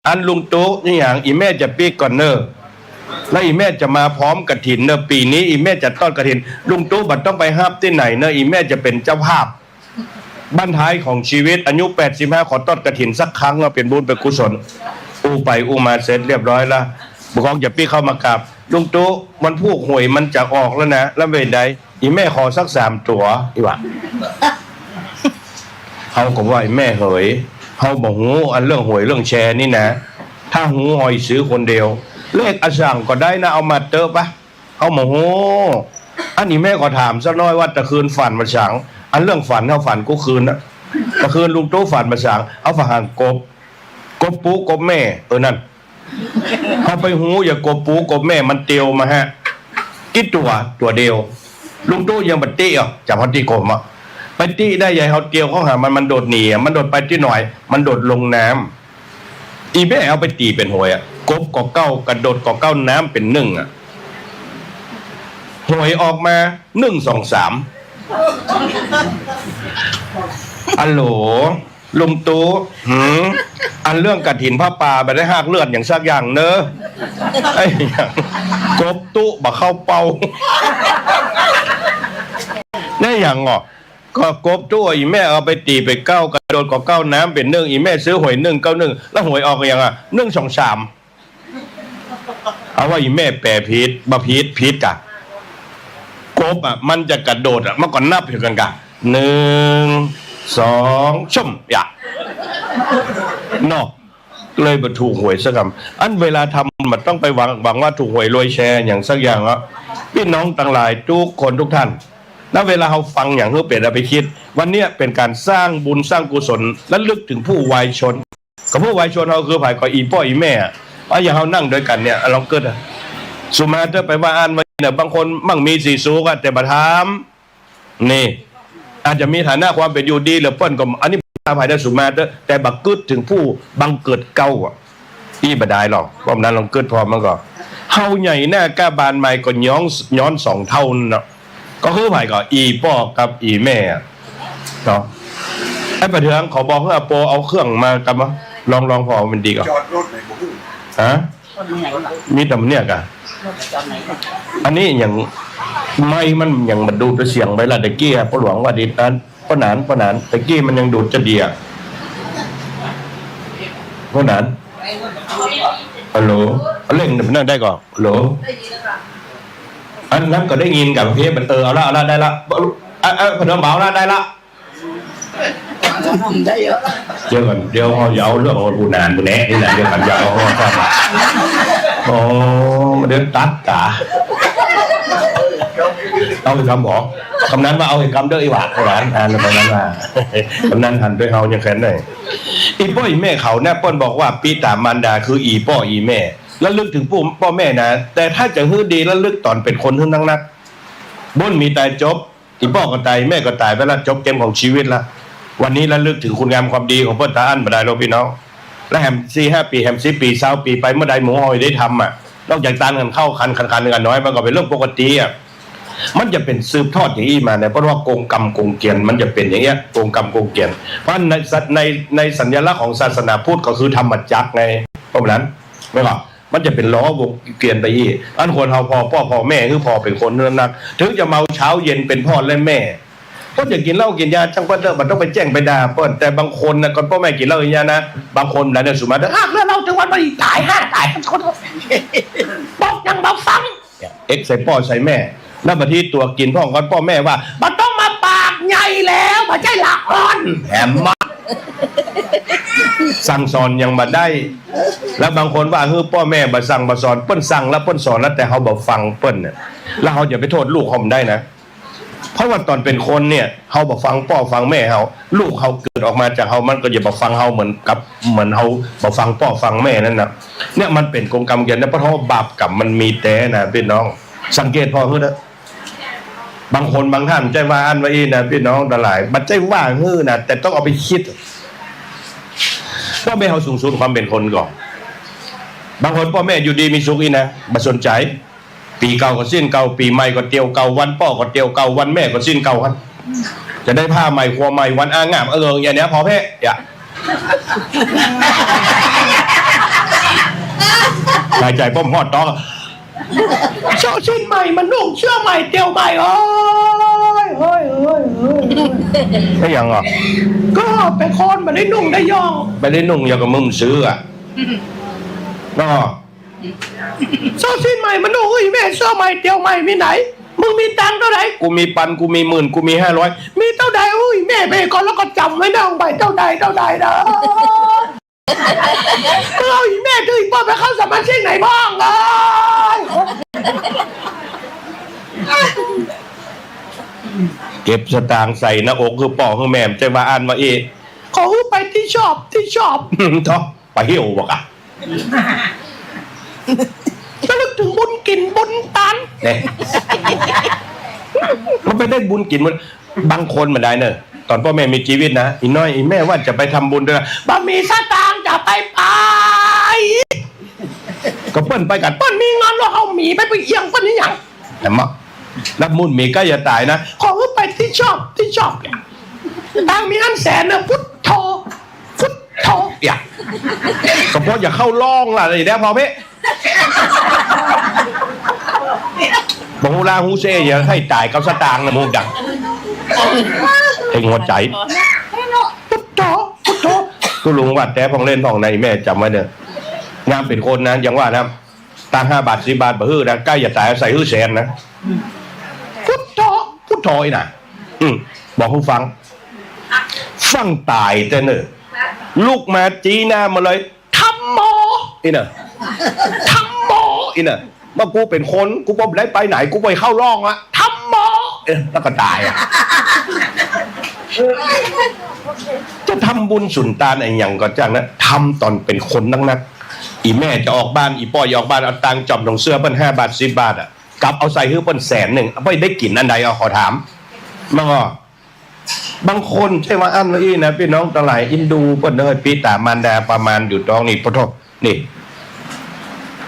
อันลุงตุ๊ นี่หยัง อีแม่จะปิ๊กก่อนเน่อ แล้วอีแม่จะมาพร้อมกฐินเน่อ ปี๋นี้อีแม่จะทอดกฐิน ลุงตุ๊บ่ต้องไปฮับตี้ไหนเน่อ อีแม่จะเป๋นเจ้าภาพ บั้นท้ายของชีวิต อายุแปดสิบห้า ขอทอดกฐินสักครั้ง เอาเป๋นบุญเป๋นกุศล อู้ไปอู้มาเสร็จเรียบร้อยแล้ว บ่กองจะปิ๊กเข้ามากราบ ลุงตุ๊ วันพูกหวยมันจะออกแล้วนะ แล้วเป๋นใด อีแม่ขอสักสามตั๋ว อีหว่า เฮาก็ว่า อีแม่เหย เฮาบ่ฮู้อันเรื่องหวยเรื่องแชร์นี่นะ ถ้าฮู้หอยซื้อคนเดียว เลขอะสังก็ได้นะ เอามาเต๊อะปะ เฮาบ่ฮู้ อันนี้แม่ก็ถามสักหน้อยว่าตะคืนฝันบ่าสัง อันเรื่องฝันเฮาฝันกู้คืนนะ ตะคืนลุงตุ๊ฝันบ่าสัง เฮาฝันหันกบ กบปู๊กบแม่ เออนั่น เฮาไปฮู้อย่ากบปู๊กบแม่มันเตียวมาฮะ กี่ตั๋ว ตั๋วเดียว ลุงตุ๊ยังบ่ติอ่ะ จ๋ำเฮาตี้กบอ่ะ ไปติได้ใหญ่ เฮาเตียวเข้าหามัน มันโดดหนีอ่ะ มันโดดไปตี้ไหน มันโดดลงน้ำ อีแม่เอาไปตี๋เป๋นหวยอะ กบก็เก้า กระโดดก็เก้า น้ำเป๋นหนึ่งอะ หวยออกมา หนึ่งสองสาม อัลโหล ลุงตุ๊ หืม อันเรื่องกฐินผ้าป่าบ่ได้ฮากเลือดหยังสักอย่างเน่อ ไอ้หยัง กบตุ๊บ่เข้าเป้า ได้หยังอ่ะ ก็กบตุ๊ อีแม่เอาไปตี๋เป๋นเก้า กระโดดก็เก้า น้ำเป๋นหนึ่ง อีแม่ซื้อหวย หนึ่งเก้าหนึ่ง แล้วหวยออกหยังอะ หนึ่งสองสาม เอาว่าอีแม่แป๋ผิด บ่ผิด ผิดก่ะ กบอะ มันจะกระโดดอะ มันก็นับอยู่กั๋นก่ะ หนึ่ง สอง ส้ม อย่า เนาะ เลยบ่ถูกหวยสักกำ อันเวลาทำบ่ต้องไปหวัง หวังว่าถูกหวยรวยแชร์หยังสักอย่างอะ ปี้น้องตังหลายกู้คนกู้ต้าน นะ เวลาเฮาฟังอย่างหื้อเป๋นเอาไปกึ๊ด วันเนี้ยเป๋นก๋านสร้างบุญสร้างกุศล ระลึกเถิงผู้วายชน ก็ผู้วายชนเฮาคือใผ ก็อี่ป้ออี่แม่อะ ว่าอย่างเฮานั่งตวยกั๋นเนี่ย ลองกึ๊ดอะ สุมาเต๊อะ ไปว่าอั้นว่าอี้นะ บางคนมั่งมีสีสุขอะ แต่บ่ถาม นี่ อาจจะมีฐานะความเป๋นอยู่ดีเหลือเปิ้นก็ อันนี้บ่ว่าใผนะ สุมาเต๊อะ แต่บ่กึ๊ดเถิงผู้บังเกิดเก๊าอะ อี้บ่ดายหรอก เพราะฉะนั้นลองกึ๊ดผ่อมันก่อ เฮาใหญ่หน้ากล้าบานใหม่ก็ย้อน ย้อนสองเต้านั่นเนาะ ก็คือใผ ก็อี่ป้อกับอี่แม่อะเนาะ ไอ้ป๋าเถือง ขอบอกหื้ออาโปเอาเครื่องมาก่อนบ่ ลอง ลองผ่อมันดีก่อ จอดรถไหนบ่ฮู้ ฮะ มีตำเนียกอะ อันนี้ยัง ไมค์มันยังบ่ดูดเสียงไปละ ตะกี้อะ ป้อหลวงว่าดี อัน ป้อหนาน ป้อหนาน ตะกี้มันยังดูดจะดีอะ ป้อหนาน ฮัลโหล เอาเร่งนั่นได้ก่อ ฮัลโหล อันนั้นก็ได้ยินกับเพี้ยน เออ เอาละ เอาละ ได้ละ อ่ะ อ่ะ พนมเบาละ ได้ละ ได้เยอะ เดี๋ยวก่อน เดี๋ยวเฮาจะเอาเรื่องของปู่หนานปู่แนะนี่แหละ เดี๋ยวก่อน จะเอาเรื่องก่อน โอ้ เดี๋ยวตัดกา เอาอีกกำบ่ กำนันว่าเอาอีกกำเด้อ อีหว่า หวาน อ่า กำนันว่า กำนันหันไปเฮายังแค้นได้ อี่ป้ออี่แม่เขาเนี่ย เปิ้นบอกว่าปิตามารดาคืออี่ป้ออี่แม่ ระลึกเถิงปู่ป้อแม่นะ แต่ถ้าจะหื้อดีระลึกต๋อนเป๋นคนหื้อนักๆ บ่มีต๋ายจบ อี่ป้อก็ต๋าย แม่ก็ต๋ายไปละ จบเกมของชีวิตละ วันนี้ระลึกเถิงคุณงามความดีของเปิ้นตาอั้นบ่ดายหรอกพี่น้อง และแหมสี่ห้าปี๋ แหมสิบปี๋ ซาวปี๋ไป เมื่อใดหมู่เฮาได้ทำอะ นอกจากตานกั๋นเข้าขัน ขัน ขันกั๋นน้อย มันก็เป๋นเรื่องปกติอะ มันจะเป๋นสืบทอดอย่างอี้มาเนี่ย เพราะว่ากงกรรมกงเกียรติมันจะเป๋นอย่างเงี้ย กงกรรมกงเกียรติ เพราะในสัญ- ใน ในสัญลักษณ์ของศาสนาพุทธก็คือธรรมจักรไง เพราะฉะนั้น แม่นบ่ มันจะเป๋นล้อวงเวียนไปอี้ อันคนเฮาผ่อป้อผ่อแม่ คือผ่อเป๋นคนหื้อนัก เถิงจะเมาเช้าเย็นเป๋นพ่อและแม่ เปิ้นจะกิ๋นเหล้ากิ๋นยาจ้างเปิ้นเต๊อะ บ่ต้องไปแจ้งไปด่าเปิ้น แต่บางคนนะ ก่อนป้อแม่กิ๋นเหล้ากิ๋นยานะ บางคนนะเนี่ย สุมาเต๊อะ หากเลิกเหล้าเถิงวันบ่ดีต๋าย ห้าต๋าย คนบอกยังบ่ฟัง เอ็กใส่ป้อใส่แม่ แล้วบางทีตั๋วกิ๋นพ่องก่อนป้อแม่ว่า บ่ต้องมาปากใหญ่แล้ว บ่ใจ้ละอ่อน แหมมะ สั่งสอนยังบ่ได้ แล้วบางคนว่า เฮ้อ ป้อแม่บ่สั่งบ่สอน เปิ้นสั่งแล้วเปิ้นสอนแล้ว แต่เฮาบ่ฟังเปิ้นเนี่ย แล้วเฮาจะไปโต้ษลูกเฮาบ่ได้นะ เพราะว่าต๋อนเป๋นคนเนี่ย เฮาบ่ฟังป้อฟังแม่เฮา ลูกเฮาเกิดออกมาจากเฮา มันก็จะบ่ฟังเฮาเหมือนกับ เหมือนเฮาบ่ฟังป้อฟังแม่นั่นน่ะ เนี่ยมันเป๋นกงกรรมเกียรตินะ เพราะเฮาบาปกรรมมันมีแต๊นะพี่น้อง สังเกตผ่อหื้อเต๊อะ บางคนบางท่านบ่ใจ้ว่าอั้นว่าอี้นะพี่น้องตังหลาย บ่ใจ้ว่าหื้อนะ แต่ต้องเอาไปกึ๊ด ป้อแม่เฮาสูงสุดความเป๋นคนก่อ บางคนป้อแม่อยู่ดีมีสุขอี้นะ บ่สนใจ๋ ปี๋เก่าก็สิ้นเก่า ปี๋ใหม่ก็เตียวเก่า วันป้อก็เตียวเก่า วันแม่ก็สิ้นเก่าหั้น จะได้ผ้าใหม่ครัวใหม่ วันอางาม เออ อย่างเนี้ยผ่อแพ้ อย่า หายใจ๋ป้อมฮอดต๊อก เสื้อสิ้นใหม่มานุ่ง เสื้อใหม่เตียวใหม่ โอ๊ย โอ๊ย โอ๊ย โอ๊ย ไม่ยังเหรอ ก็เป๋นคนบ่ได้นุ่งได้ย่อง บ่ได้นุ่งอย่างกับมึงซื้ออะ ก็ เสื้อสิ้นใหม่มานุ่ง เฮ้ย แม่ เสื้อใหม่เตียวใหม่มีไหน มึงมีตังค์เต้าใด กูมีปัน กูมีหมื่น กูมีห้าร้อย มีเต้าใด อุ้ย แม่ ไปก่อนแล้วก็จ๋ำไว้นะ ใบเต้าใด เต้าใดนะ เอ้ย แม่ ถือป้อไปเข้าสมาชิกไหนบ้างเอ้ย เก็บสตางค์ใส่หน้าอกหื้อป้อหื้อแม่ บ่ใจ้ว่าอั้นว่าอี้ ขอหื้อไปตี้ชอบ ตี้ชอบ เถาะ ไปเหี่ยวบ่กะ ระลึกเถิงบุญกิ๋นบุญตาน เนี่ย มันไปได้บุญกิ๋นบุญ บางคนบ่ดายเนอะ ต๋อนป้อแม่มีจีวิตนะ อี่น้อย อี่แม่ว่าจะไปทำบุญตวย บ่มีสตางค์จะไปไป ก็เปิ้นไปกั๋น เปิ้นมีเงินแล้ว เฮามี ไปไปเอี่ยงเปิ้นอี้หยัง แหมมะ แล้วมุ่นมีใก้จะต๋ายนะ ขอหื้อไปตี้ชอบ ตี้ชอบเนี่ย ตังค์มีอันแสนเนอะ พุทโธ พุทโธ อย่า ก็เพราะอย่าเข้าร่องล่ะ ไอ้แด้พอเพ่ บ่ฮู้ลาฮู้เซ่ อย่าหื้อต๋ายกับสตางค์นะ มึงดัง เพ่งหัวใจ๋ พุทโธ พุทโธ ตุ๊ลุงว่าแต๊พ่องเล่นพ่องใน แม่จ๋ำไว้เน่อ ยามเป๋นคนนะ ยังว่านะ ตังค์ห้าบาท สิบบาท บ่หื้อนะ ใก้จะต๋ายใส่หื้อแสนนะ พุทโธ พุทโธ อี้น่ะ อืม บอกหื้อฟัง ฟั่งต๋ายแต๊เน่อ ลุกมาจี๊หน้ามาเลย ธัมโม อี้น่ะ ธัมโม อี้น่ะ ว่ากูเป๋นคน กูบ่ได้ไปไหน กูบ่เข้าร่องละ ธัมโม โป๊ะ เอ๊ะ แล้วก็ต๋ายอะ จะทำบุญสุนตานอะหยังก็จ้างนะ ทำต๋อนเป๋นคนนักๆ อี่แม่จะออกบ้าน อี่ป้อจะออกบ้าน เอาตังค์จ่อมถุงเสื้อเปิ้นห้าบาท สิบบาทอะ กลับเอาใส่หื้อเปิ้นแสนนึ่ง เปิ้นได้กิ๋นอันใดอะ ขอถาม มันก็ บางคนใจ้ว่าอั้นว่าอี้นะ ปี้น้องตังหลาย อินดูเปิ้นเอ้ย ปิดต๋ามารดาประมาณอยู่ต๊องนี่ ปะโธ่ นี่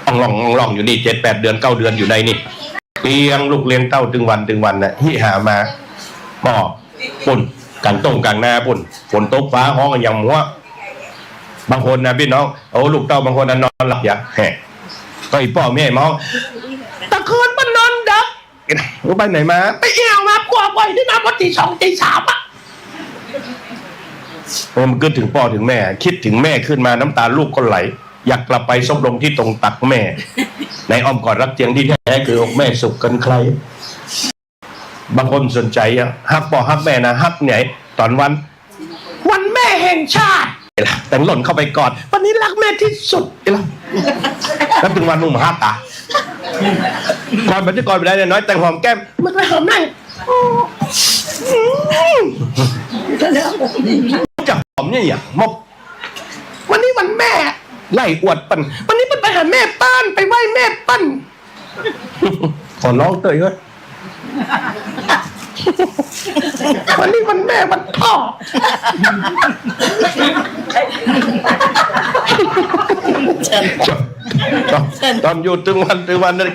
อ่องล่อง อ่องล่องอยู่นี่ เจ็ดแปดเดือน เก้าเดือนอยู่ในนี่ เลี้ยงลูกเลี้ยงเต้าตึงวันตึงวันนะ หิหามา ป้อ ปุ้น ก๋างต้งก๋างนาปุ้น ฝนตกฟ้าฮ้องอะหยังหัว บางคนนะปี้น้อง โอ้ ลูกเต้าบางคนนะนอนหลับยัง แหะ ก็อี่ป้อแม่มอง ตะคืนมันนอนดึก ไปไหนมา ไปเอี่ยวมา ผัวปล่อยหื้อนอนพอตี๋สองตี๋สามอะ เออ มันกึ๊ดเถิงป้อเถิงแม่ กึ๊ดเถิงแม่ขึ้นมา น้ำตาลูกก็ไหล อยากกลับไปซบลงที่ตรงตักแม่ ในอ้อมกอดรักเจียง ตี้แต๊คืออกแม่สุขเกินใคร บางคนสนใจ๋อะ ฮักป้อฮักแม่นะ ฮักใหญ่ ต๋อนวัน วันแม่แห่งชาติ เอ้ยล่ะ แต่งหล่นเข้าไปกอด วันนี้รักแม่ที่สุด เอ้ยล่ะ แล้วตึงวันมึงบ่ฮักอะ กอดแบบตี้กอดบ่ได้เนี่ย น้อยแต่งหอมแก้ม มันไปหอมแม่ จะหอมเนี่ย เนี่ย มอบ วันนี้วันแม่ ไล่อวดเปิ้น วันนี้เปิ้นไปหาแม่เปิ้น ไปไหว้แม่เปิ้น ขอร้องเต๊อะเฮ้ย วันนี้วันแม่วันพ่อ ต๋อนอยู่ตึงวันตึงวันนั่น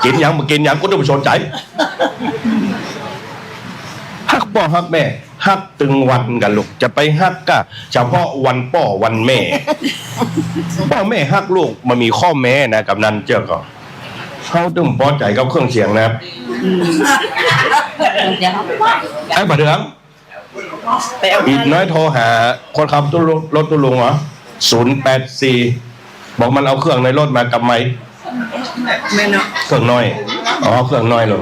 กิ๋นหยังบ่กิ๋นหยัง กูต้องบ่สนใจ๋ ฮักป้อฮักแม่ ฮักตึงวันก่ะลูก จะไปฮักก้าเฉพาะวันป้อวันแม่ ป้อแม่ฮักลูก มันมีข้อแม้นะ กำนันเจื้อก่อ เฮาตึงปอใจ๋กับเครื่องเสียงนะ ไอ้บ่าเดือง อีกน้อยโทรหาคนขับตุ๊ลุง รถตุ๊ลุงเหรอ ศูนย์แปดสี่ บอกมันเอาเครื่องในรถมากับไมค์ แม่นเนาะ เครื่องน้อย อ๋อ เครื่องน้อยลง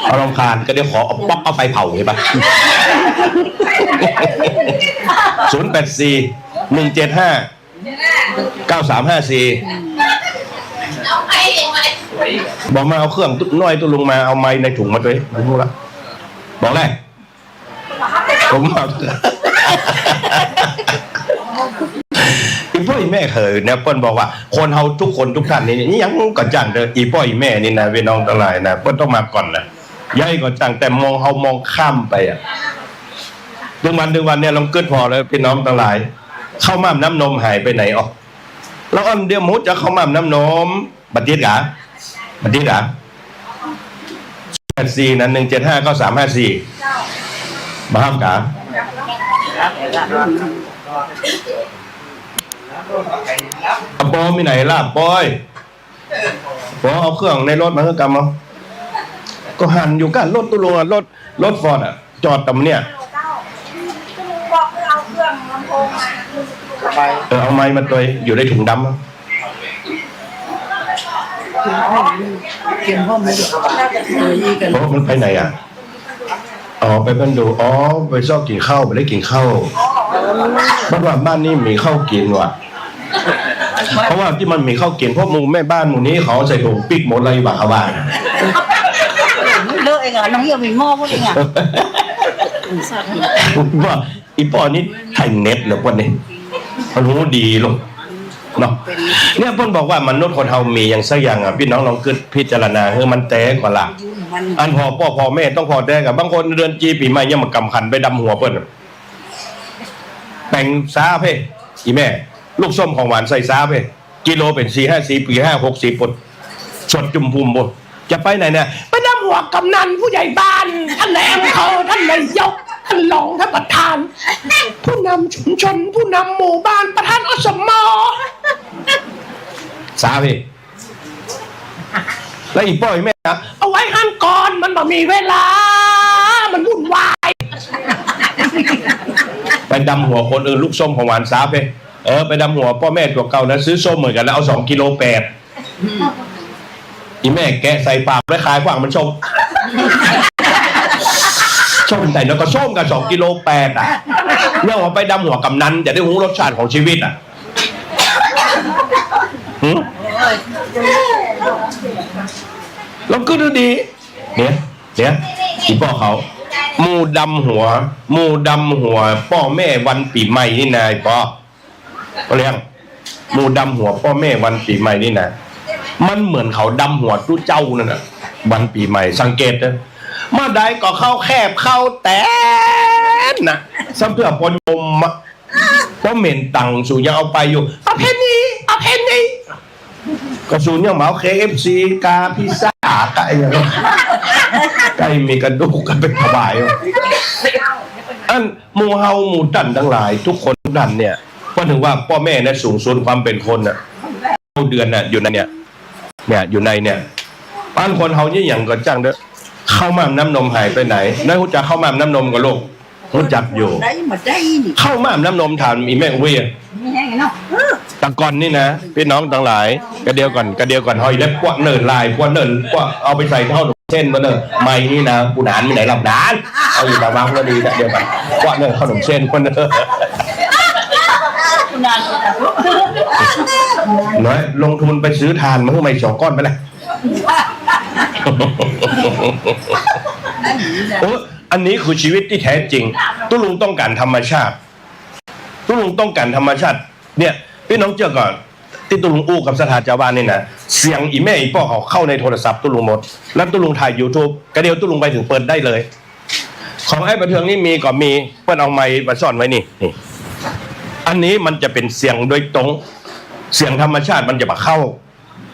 เอารำคาญ ก็เดี๋ยวขอเอาป๊อกเอาไฟเผาเห็นปะ ศูนย์แปดสี่ หนึ่งเจ็ดห้า เก้าสามห้าสี่ บอกมาเอาเครื่องน้อยตุ๊ลุงมา เอาไมค์ในถุงมาด้วย ผมรู้ละ บอกเลย ผมบอก อี่ป้ออี่แม่เขยเนี่ย เปิ้นบอกว่า คนเฮาทุกคนทุกท่านนี่ นี่หยังก็จ้างเต๊อะ อี่ป้ออี่แม่นี่นะ ปี้น้องตังหลายนะ เปิ้นต้องมาก่อนนะ ใหญ่ก็จ้าง แต่มอง เฮามองข้ามไปอะ ตึงวันตึงวันเนี่ย ลองกึ๊ดผ่อเลย ปี้น้องตังหลาย ข้าวหม้ามน้ำนมหายไปไหนอ๋อ แล้วอันเดียวหมดจะข้าวหม้ามน้ำนม บ่ติดกา บ่ติดกา แปดสี่ นะ หนึ่งเจ็ดห้า เก้าสามห้าสี่ บ่ฮับกา ป้อมีไหนล่ะ ป้อย ป้อเอาเครื่องในรถมาหื้อกำเอา ก็หันอยู่ก้านรถตุ๊ลุงอะ รถ รถฟอร์ดอะ จอดต๋ามเนี่ย บอกให้เอาเครื่องลำโพงมา เออ เอาไมค์มาตวย อยู่ในถุงดำอะ เตรียมพร้อมไหม เออ อี้กัน โอ้ มันไปไหนอะ อ๋อ ไปบ้านดู อ๋อ ไปซอกกิ๋นข้าว บ่ได้กิ๋นข้าว บ้านว่าบ้านนี้มีข้าวกิ๋นว่ะ เพราะว่าตี้มันมีข้าวกิ๋น พวกหมู่แม่บ้านหมู่นี้เขาใส่ถุงปิ๊กหมดเลย บ่าเขาว่า เลอะเองอะ น้องเหี่ยวมีหม้อพวกเองอะ ว่า อี่ป้อนี่ไถเน็ตเหรอ ป้อนี่ มันฮู้ดีลง เนาะ เนี่ยเปิ้นบอกว่ามนุษย์คนเฮามีหยังสักอย่างอะ ปี้น้องลองกึ๊ดพิจารณาหื้อมันแต๊ก่อนล่ะ อันผ่อป้อผ่อแม่ต้องผ่อแต๊ก่ะ บางคนเดือนจีปี๋ใหม่ยังบ่กำขันไปดำหัวเปิ้น แป๋งซ้าเพ่ อี่แม่ ลูกส้มของหวานใส่ซ้าเพ่ กิโลเป๋นสี่ห้าสิบ ปี๋ห้าหกสิบปุ้น สดจุ่มพุมปุ้น จะไปไหนเนี่ย ไปดำหัวกำนัน ผู้ใหญ่บ้าน ท่านนายอำเภอ ท่านนายก ท่านรอง ท่านประธาน ผู้นำชุมชน ผู้นำหมู่บ้าน ประธาน อสม. ซ้าเพ่ แล้วอี่ป้ออี่แม่อะ เอาไว้หั้นก่อน มันบ่มีเวลา มันวุ่นวาย ไปดำหัวคนอื่น ลูกส้มของหวานซ้าเพ่ เออ ไปดำหัวป้อแม่ตั๋วเก่านะ ซื้อส้มเหมือนกั๋นนะ เอาสองกิโลแปด อี่แม่แกะใส่ปากไว้คายขว้างมันส้ม ส้มใส่แล้วก็ส้มกับสองกิโลแปดอะ เนี่ยว่าไปดำหัวกำนัน จะได้ฮู้รสชาติของชีวิตอะ หืม ลองกึ๊ดดูดี เนี่ย เนี่ย อี่ป้อเขา หมู่ดำหัว หมู่ดำหัวป้อแม่วันปี๋ใหม่นี่นา อี่ป้อ ป้อเลี้ยง หมู่ดำหัวป้อแม่วันปี๋ใหม่นี่นา มันเหมือนเขาดำหัวตุ๊เจ้านั่นน่ะ วันปี๋ใหม่ สังเกตเน่อ เมื่อใดก็เข้าแคบเข้าแตนน่ะ ซ้ำเตื้อปอญมอะ ปอเหม็นตั๋งสูยังเอาไปอยู่ ประเพณี ประเพณี ก็สูยังมาเอา เคเอฟซี กา พิซซ่า กาอะหยัง ไก่มีกระดูกก็ไปถวาย อันหมู่เฮาหมู่ต้านตังหลาย ทุกคนทุกต้านเนี่ย ก็ถือว่าป้อแม่เนี่ยสูงสุดความเป๋นคนน่ะ เดือนน่ะ อยู่ในเนี่ย เนี่ย อยู่ในเนี่ย อันคนเฮาเนี่ยหยังก็จ้างเต๊อะ ข้าวหม้ามน้ำนมหายไปไหน นายฮู้จักข้าวหม้ามน้ำนมก่อลูก ฮู้จักอยู่ ได้มาได้นี่ ข้าวหม้ามน้ำนมถามอี่แม่อุ้ยอะ มีแฮงเนาะ เออ แต่ก่อนนี่นะ ปี้น้องตังหลาย กะเดียวก่อน กะเดียวก่อน เฮาได้ปวดเนิ่นลาย ปวดเนิ่น ปวดเอาไปใส่ข้าวหนมเส้นมาเน่อ ไมค์นี่นะ กูหนานมีไหนหลับหนาน เอาอยู่ตะวังก็ดี กะเดียวก่อน ปวดเนิ่นข้าวหนมเส้นมาเน่อ น้อย ลงทุนไปซื้อถ่านมาหื้อไมค์สองก้อนไปเลย โอ้ อันนี้คือชีวิตที่แท้จริง ตุ๊ลุงต้องก๋านธรรมชาติ ตุ๊ลุงต้องก๋านธรรมชาติ เนี่ย ปี้น้องเจื้อก่อ ตี้ตุ๊ลุงอู้กับศรัทธาจาวบ้านนี่นะ เสียงอี่แม่อี่ป้อเขาเข้าในโทรศัพท์ตุ๊ลุงหมด แล้วตุ๊ลุงถ่ายยูทูบ กะเดียวตุ๊ลุงไปเถิงเปิดได้เลย ของไอ้ประเทืองนี่มีก็มี เปิ้นเอาไมค์มาซ่อนไว้นี่ นี่ อันนี้มันจะเป๋นเสียงโดยตรง เสียงธรรมชาติมันจะบ่เข้า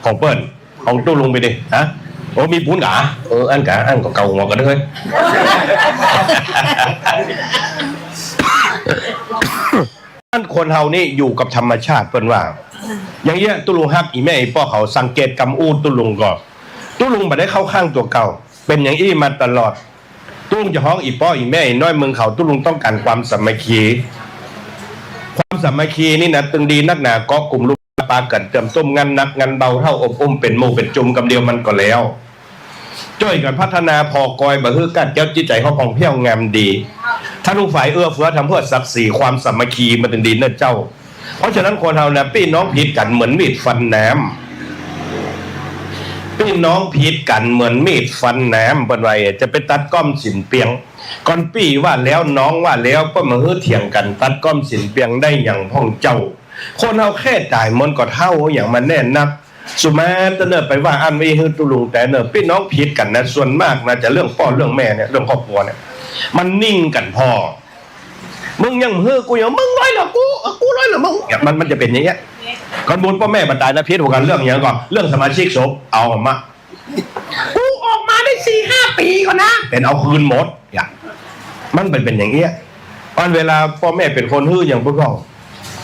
ของเปิ้น ของตุ๊ลุงไปดิ ฮะ โอ้ มีปูนกา เออ อันกา อันก็เกาหัวกั๋นเต๊อะ อันคนเฮานี่อยู่กับธรรมชาติเปิ้นว่า อย่างเงี้ย ตุ๊ลุงฮักอี่แม่อี่ป้อเขา สังเกตกำอู้ตุ๊ลุงก่อ ตุ๊ลุงบ่ได้เข้าข้างตั๋วเก่า เป๋นอย่างอี้มาตลอด ตุ๊ลุงจะฮ้องอี่ป้ออี่แม่อี่น้อยเมืองเขา ตุ๊ลุงต้องก๋านความสามัคคี ความสามัคคีนี่นะ ตึงดีนักหนา เกาะกุ่มลุมปากั๋น เติมตุ้มงานหนักงานเบา เฒ่าอบอุ้มเป๋นหมู่เป๋นจุมกำเดียวมันก็แล้ว จ้วยกั๋นพัฒนาผ่อกอย บ่หื้อก้านแก้วจิตใจ๋เฮาผ่องแผ้วงามดี ถ้าลูกฝ่ายเอื้อเฟื้อทำเพื่อศักดิ์ศรี ความสามัคคีมันตึงดีเน่อเจ้า เพราะฉะนั้นคนเฮานะ ปี้น้องผิดกั๋นเหมือนมีดฟันน้ำ ปี้น้องผิดกั๋นเหมือนมีดฟันน้ำ เปิ้นว่า จะไปตัดก้อมสินเปียง ก่อนปี้ว่าแล้วน้องว่าแล้ว เปิ้นบ่หื้อเถียงกั๋น ตัดก้อมสินเปียงได้หยังพ่องเจ้า คนเฮาแค่ต๋ายมันก็เฒ่า หยังมาแน่นัก สุมาเตอร์เน่อ ไปว่าอั้นไว้หื้อตุ๊ลุงแต่เน่อ ปี้น้องผิดกั๋นนะ ส่วนมากนะ จะเรื่องป้อเรื่องแม่เนี่ย เรื่องครอบครัวเนี่ย มันนิ่งกั๋นผ่อ มึงยังหื้อกูอยู่ มึงร้อยเหลือกู เออ กูร้อยเหลือมึง เนี่ย มัน มันจะเป๋นอย่างเงี้ย ก่อนบุญป้อแม่บ่ต๋ายนะ ผิดกั๋นเรื่องหยังก่อ เรื่องสมาชิกศพ เอามา กูออกมาได้สี่ห้าปี๋ก่อนนะ เป๋นเอาคืนหมด เนี่ย มันเป๋น เป๋นอย่างเงี้ย อันเวลาป้อแม่เป๋นคนหื้ออย่างพวกเฮา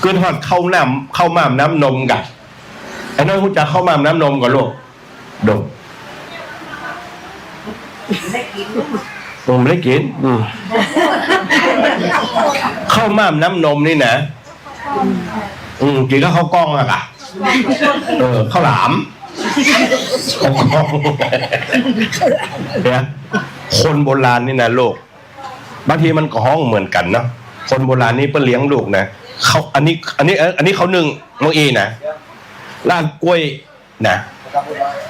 กึ๊ดฮอดข้าวหม้าม ข้าวหม้ามน้ำนมก่ะ ไอ้น้อยฮู้จักข้าวหม้ามน้ำนมก่อลูก ดม อืม บ่ได้กิ๋น อืม ข้าวหม้ามน้ำนมนี่นะ อืม กิ๋นกับข้าวกล้องอะก่ะ เออ ข้าวหลาม ข้าวกล้อง เนี่ย คนโบราณนี่นะลูก บางทีมันก็ฮ้องเหมือนกั๋นเนาะ คนโบราณนี่เปิ้นเลี้ยงลูกนะ เขา อันนี้ อันนี้ เอ่อ อันนี้เขานึ่งเมื่อกี้นะ ราดกล้วยนะ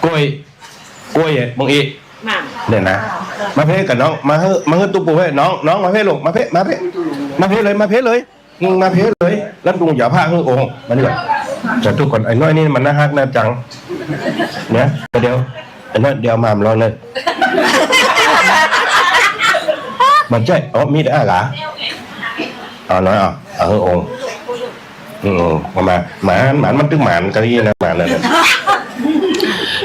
กล้วย กล้วยเมื่อกี้ มา เนี่ยนะ มาเพ่กับน้อง มาเฮ้อ มาเฮ้อตุ๊ปูเพ่ น้อง น้องมาเพ่ลูก มาเพ่ มาเพ่ มาเพ่เลย มาเพ่เลย อืม มาเพ่เลย แล้วลุงอย่าพลาด เฮ้อ โอ้ มานี่ก่อน สาธุก่อน ไอ้น้อยนี่มันน่าฮักน่าจัง เนี่ย เดี๋ยว ไอ้น้อย เดี๋ยวมา มาลองเลย มันใจ้ อ๋อ มีแต่อ้าหลา เอาน้อย เอา เอา เฮ้อ โอ้ อืม ประมาณ หมาน หมาน มันตึงหมานกันนี่นะ หมานเลยนะ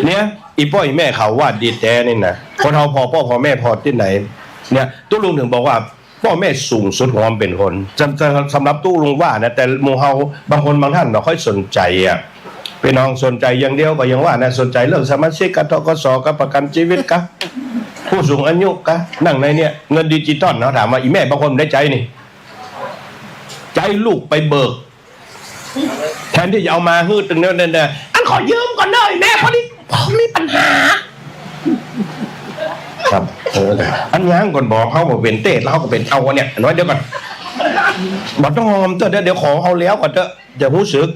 เนี่ย อี่ป้ออี่แม่เขาว่าดีแต๊นี่นะ คนเฮาผ่อป้อผ่อแม่ผ่อตี้ไหน เนี่ย ตุ๊ลุงเถิงบอกว่า ป้อแม่สูงสุดของความเป๋นคน สำ สำ สำหรับตุ๊ลุงว่านะ แต่หมู่เฮาบางคนบางต้านบ่ค่อยสนใจ๋อะ ปี้น้องสนใจ๋อย่างเดียวก็ยังว่านะ สนใจ๋เรื่องสมาชิกกะ ธ.ก.ส. กะ ประกั๋นจีวิตกะ ผู้สูงอายุกะ นั่งในเนี่ย เงินดิจิตอลเนาะ ถามว่าอี่แม่บางคนได้ใจ๊นี่ ใจ๊ลูกไปเบิก แทนตี้จะเอามาหื้อตึงเนี่ย เนี่ย อันขอยืมก่อนเน่อแม่ พอดี ผมมีปัญหา ครับ เออ อันยังก่อนบอกเขาว่าเป๋นเต้ แล้วเขาก็เป๋นเอาเนี่ย น้อยเดี๋ยวก่อน บ่ต้องหอมเต๊อะ เดี๋ยว เดี๋ยวขอเอาแล้วก่อนเต๊อะ อย่าฮู้สึก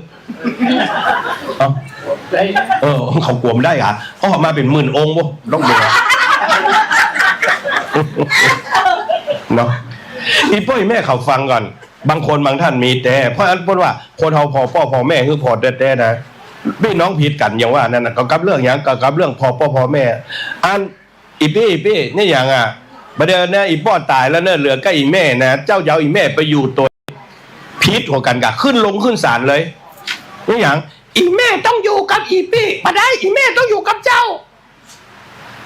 เอ้า เออ เขากลัวบ่ได้อะ เขาเอามาเป๋นหมื่นองค์บ่ ต้องเดือ เนาะ อี่ป้ออี่แม่เขาฟังก่อน บางคนบางต้านมีแต๊ เพราะอันเปิ้นว่าคนเฮาผ่อป้อผ่อแม่คือผ่อแต๊ๆ นะ ปี้น้องผิดกั๋นอย่างว่าอันนั้นน่ะ ก็กับเรื่องหยัง ก็กับเรื่องผ่อป้อผ่อแม่ อัน อี่ปี้ อี่ปี้ นี่หยังอะ บ่าเดี่ยวเนี้ยอี่ป้อต๋ายแล้วเน่อ เหลือก้าอี่แม่นะ เจ้าจะเอาอี่แม่ไปอยู่ตวย ผิดหัวกั๋นก่ะ ขึ้นลงขึ้นศาลเลย นี่หยัง อี่แม่ต้องอยู่กับอี่ปี้ บ่ได้ อี่แม่ต้องอยู่กับเจ้า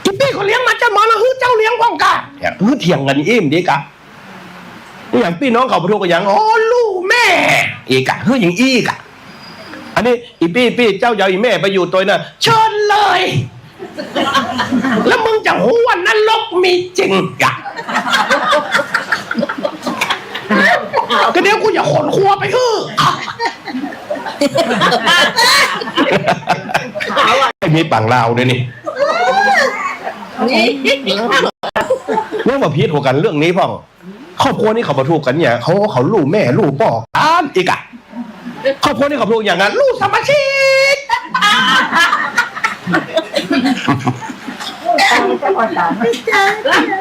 อี่ปี้ก็เลี้ยงมาจ้ำมอ แล้วหื้อเจ้าเลี้ยงพ่องก่ะ เนี่ย หื้อเถียงกั๋นอี้มดีก่ะ นี่หยัง ปี้น้องเขาบ่าถูกกั๋นหยัง โอ้ ลู่แม่ อีกก่ะ หื้อหยังอี้ก่ะ อันนี้ อี่ปี้ ปี้ เจ้าจะเอาอี่แม่ไปอยู่ตวยเน่อ เชิญเลย แล้วมึงจะฮู้ว่านรกมีจริงก่ะ ก็เดี๋ยวกูจะขนครัวไปหื้อ มีปังลาวด้วยนี่ ยังบ่ผิดหัวกั๋นเรื่องนี้พ่อง ครอบครัวนี้เขาบ่าถูกกั๋นเนี่ย เขา เขาลู่แม่ลู่ป้อกั๋นอีกอะ ครอบครัวนี้เขาบ่าถูกอย่างนั้น ลู่สมาชิก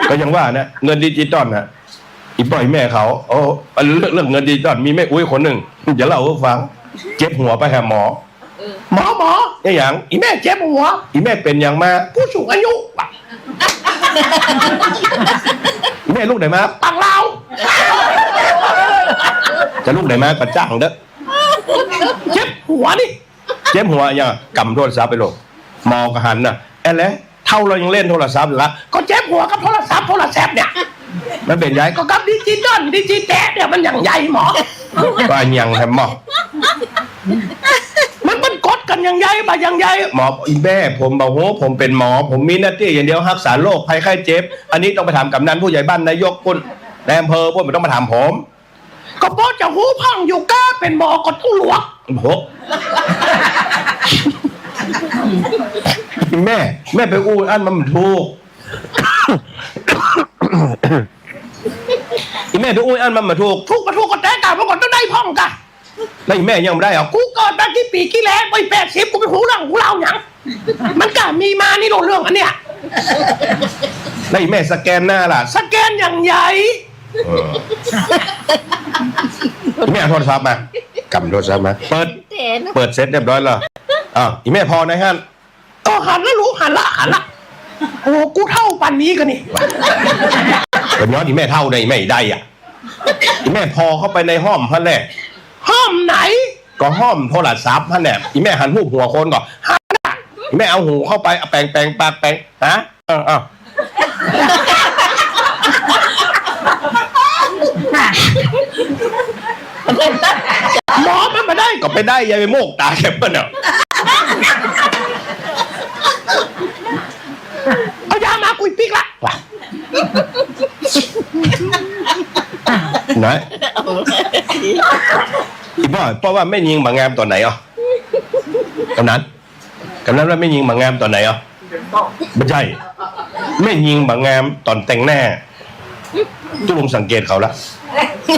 ก็อย่างว่านะ เงินดิจิตอลนะ อี่ป้ออี่แม่เขา โอ้ อันเรื่อง เรื่องเงินดิจิตอล มีแม่อุ๊ยคนนึ่ง จะเล่าหื้อฟัง เจ็บหัวไปหาหมอ หมอ หมอ อะหยัง อี่แม่เจ็บหัว อี่แม่เป๋นหยังมา ผู้สูงอายุ อี่แม่ลูกไหนมา ปังลาว จะลูกไหนมาก็จ้างเต๊อะ เจ็บหัวนี่ เจ็บหัวยัง กำโทรศัพท์ไปโลด หมอก็หันน่ะ แอะแหละ เฒ่าแล้วยังเล่นโทรศัพท์อยู่ละ ก็เจ็บหัวกับโทรศัพท์ โทรศัพท์เนี่ย มันเป๋นใย ก็กับดิจิตอล ดิจิแตะเนี่ยมันอย่างใยหมอ ว่าอย่างแฮมหมอ มัน มันกดกั๋นอย่างใย บ่าอย่างใย หมอ อี่แม่ ผมบ่ฮู้ ผมเป๋นหมอ ผมมีหน้าตี้อย่างเดียว ฮักษาโรคภัยไข้เจ็บ อันนี้ต้องไปถามกำนัน ผู้ใหญ่บ้าน นายกปู้น นายอำเภอปู้น บ่ต้องมาถามผม ก็ป้อจะฮู้พ่องอยู่ก้า เป๋นหมอก็ต้องหลวก โอ้โห แม่ แม่ไปอู้อั้นมันบ่ถูก อี่แม่ไปอู้อั้นมันบ่ถูก ถูกบ่ถูกก็แต๊ก่า มันก็ต้องได้พ่องก่ะ แล้วอี่แม่ยังบ่ได้เหรอ กูเกิดมากี่ปี๋กี่แล ไปแปดสิบ กูไปฮู้เรื่องฮู้ราวหยัง มันก็มีมานี่โลดเรื่องอันเนี้ย แล้วอี่แม่สแกนหน้าล่ะ สแกนอย่างใย เออ อี่แม่เอาโทรศัพท์มา กำโทรศัพท์มา เปิด เปิดเสร็จเรียบร้อยแล้ว อ้าว อี่แม่ผ่อในหั้น ก็หันแล้วลูก หันละ หันละ โอ้ กูเฒ่าป่านนี้ก็นี่ ก็ย้อนอี่แม่เฒ่าได้ อี่แม่ได้อะ อี่แม่ผ่อเข้าไปในห้องหั้นแหละ ห้องไหน ก็ห้องโทรศัพท์หั้นแหละ อี่แม่หันฮูปหัวคนก่อ หันน่ะ อี่แม่เอาหูเข้าไป เอาแป๋ง แป๋ง ปากแป๋ง ฮะ เออ เออ หมอมันบ่ได้ ก็ไปได้ อย่าไปโมกต๋าแก่เปิ้นเนาะ เอายามา กูปิ๊กละ ว่ะ นะ อี่ป้อ ป้อว่าแม่ญิงบ่างามต๋อนไหนอ่ะ กำนัน กำนันว่าแม่ญิงบ่างามต๋อนไหนอ่ะ บ่ใจ้ แม่ญิงบ่างามต๋อนแต่งหน้า ตุ๊ลุงสังเกตเขาละ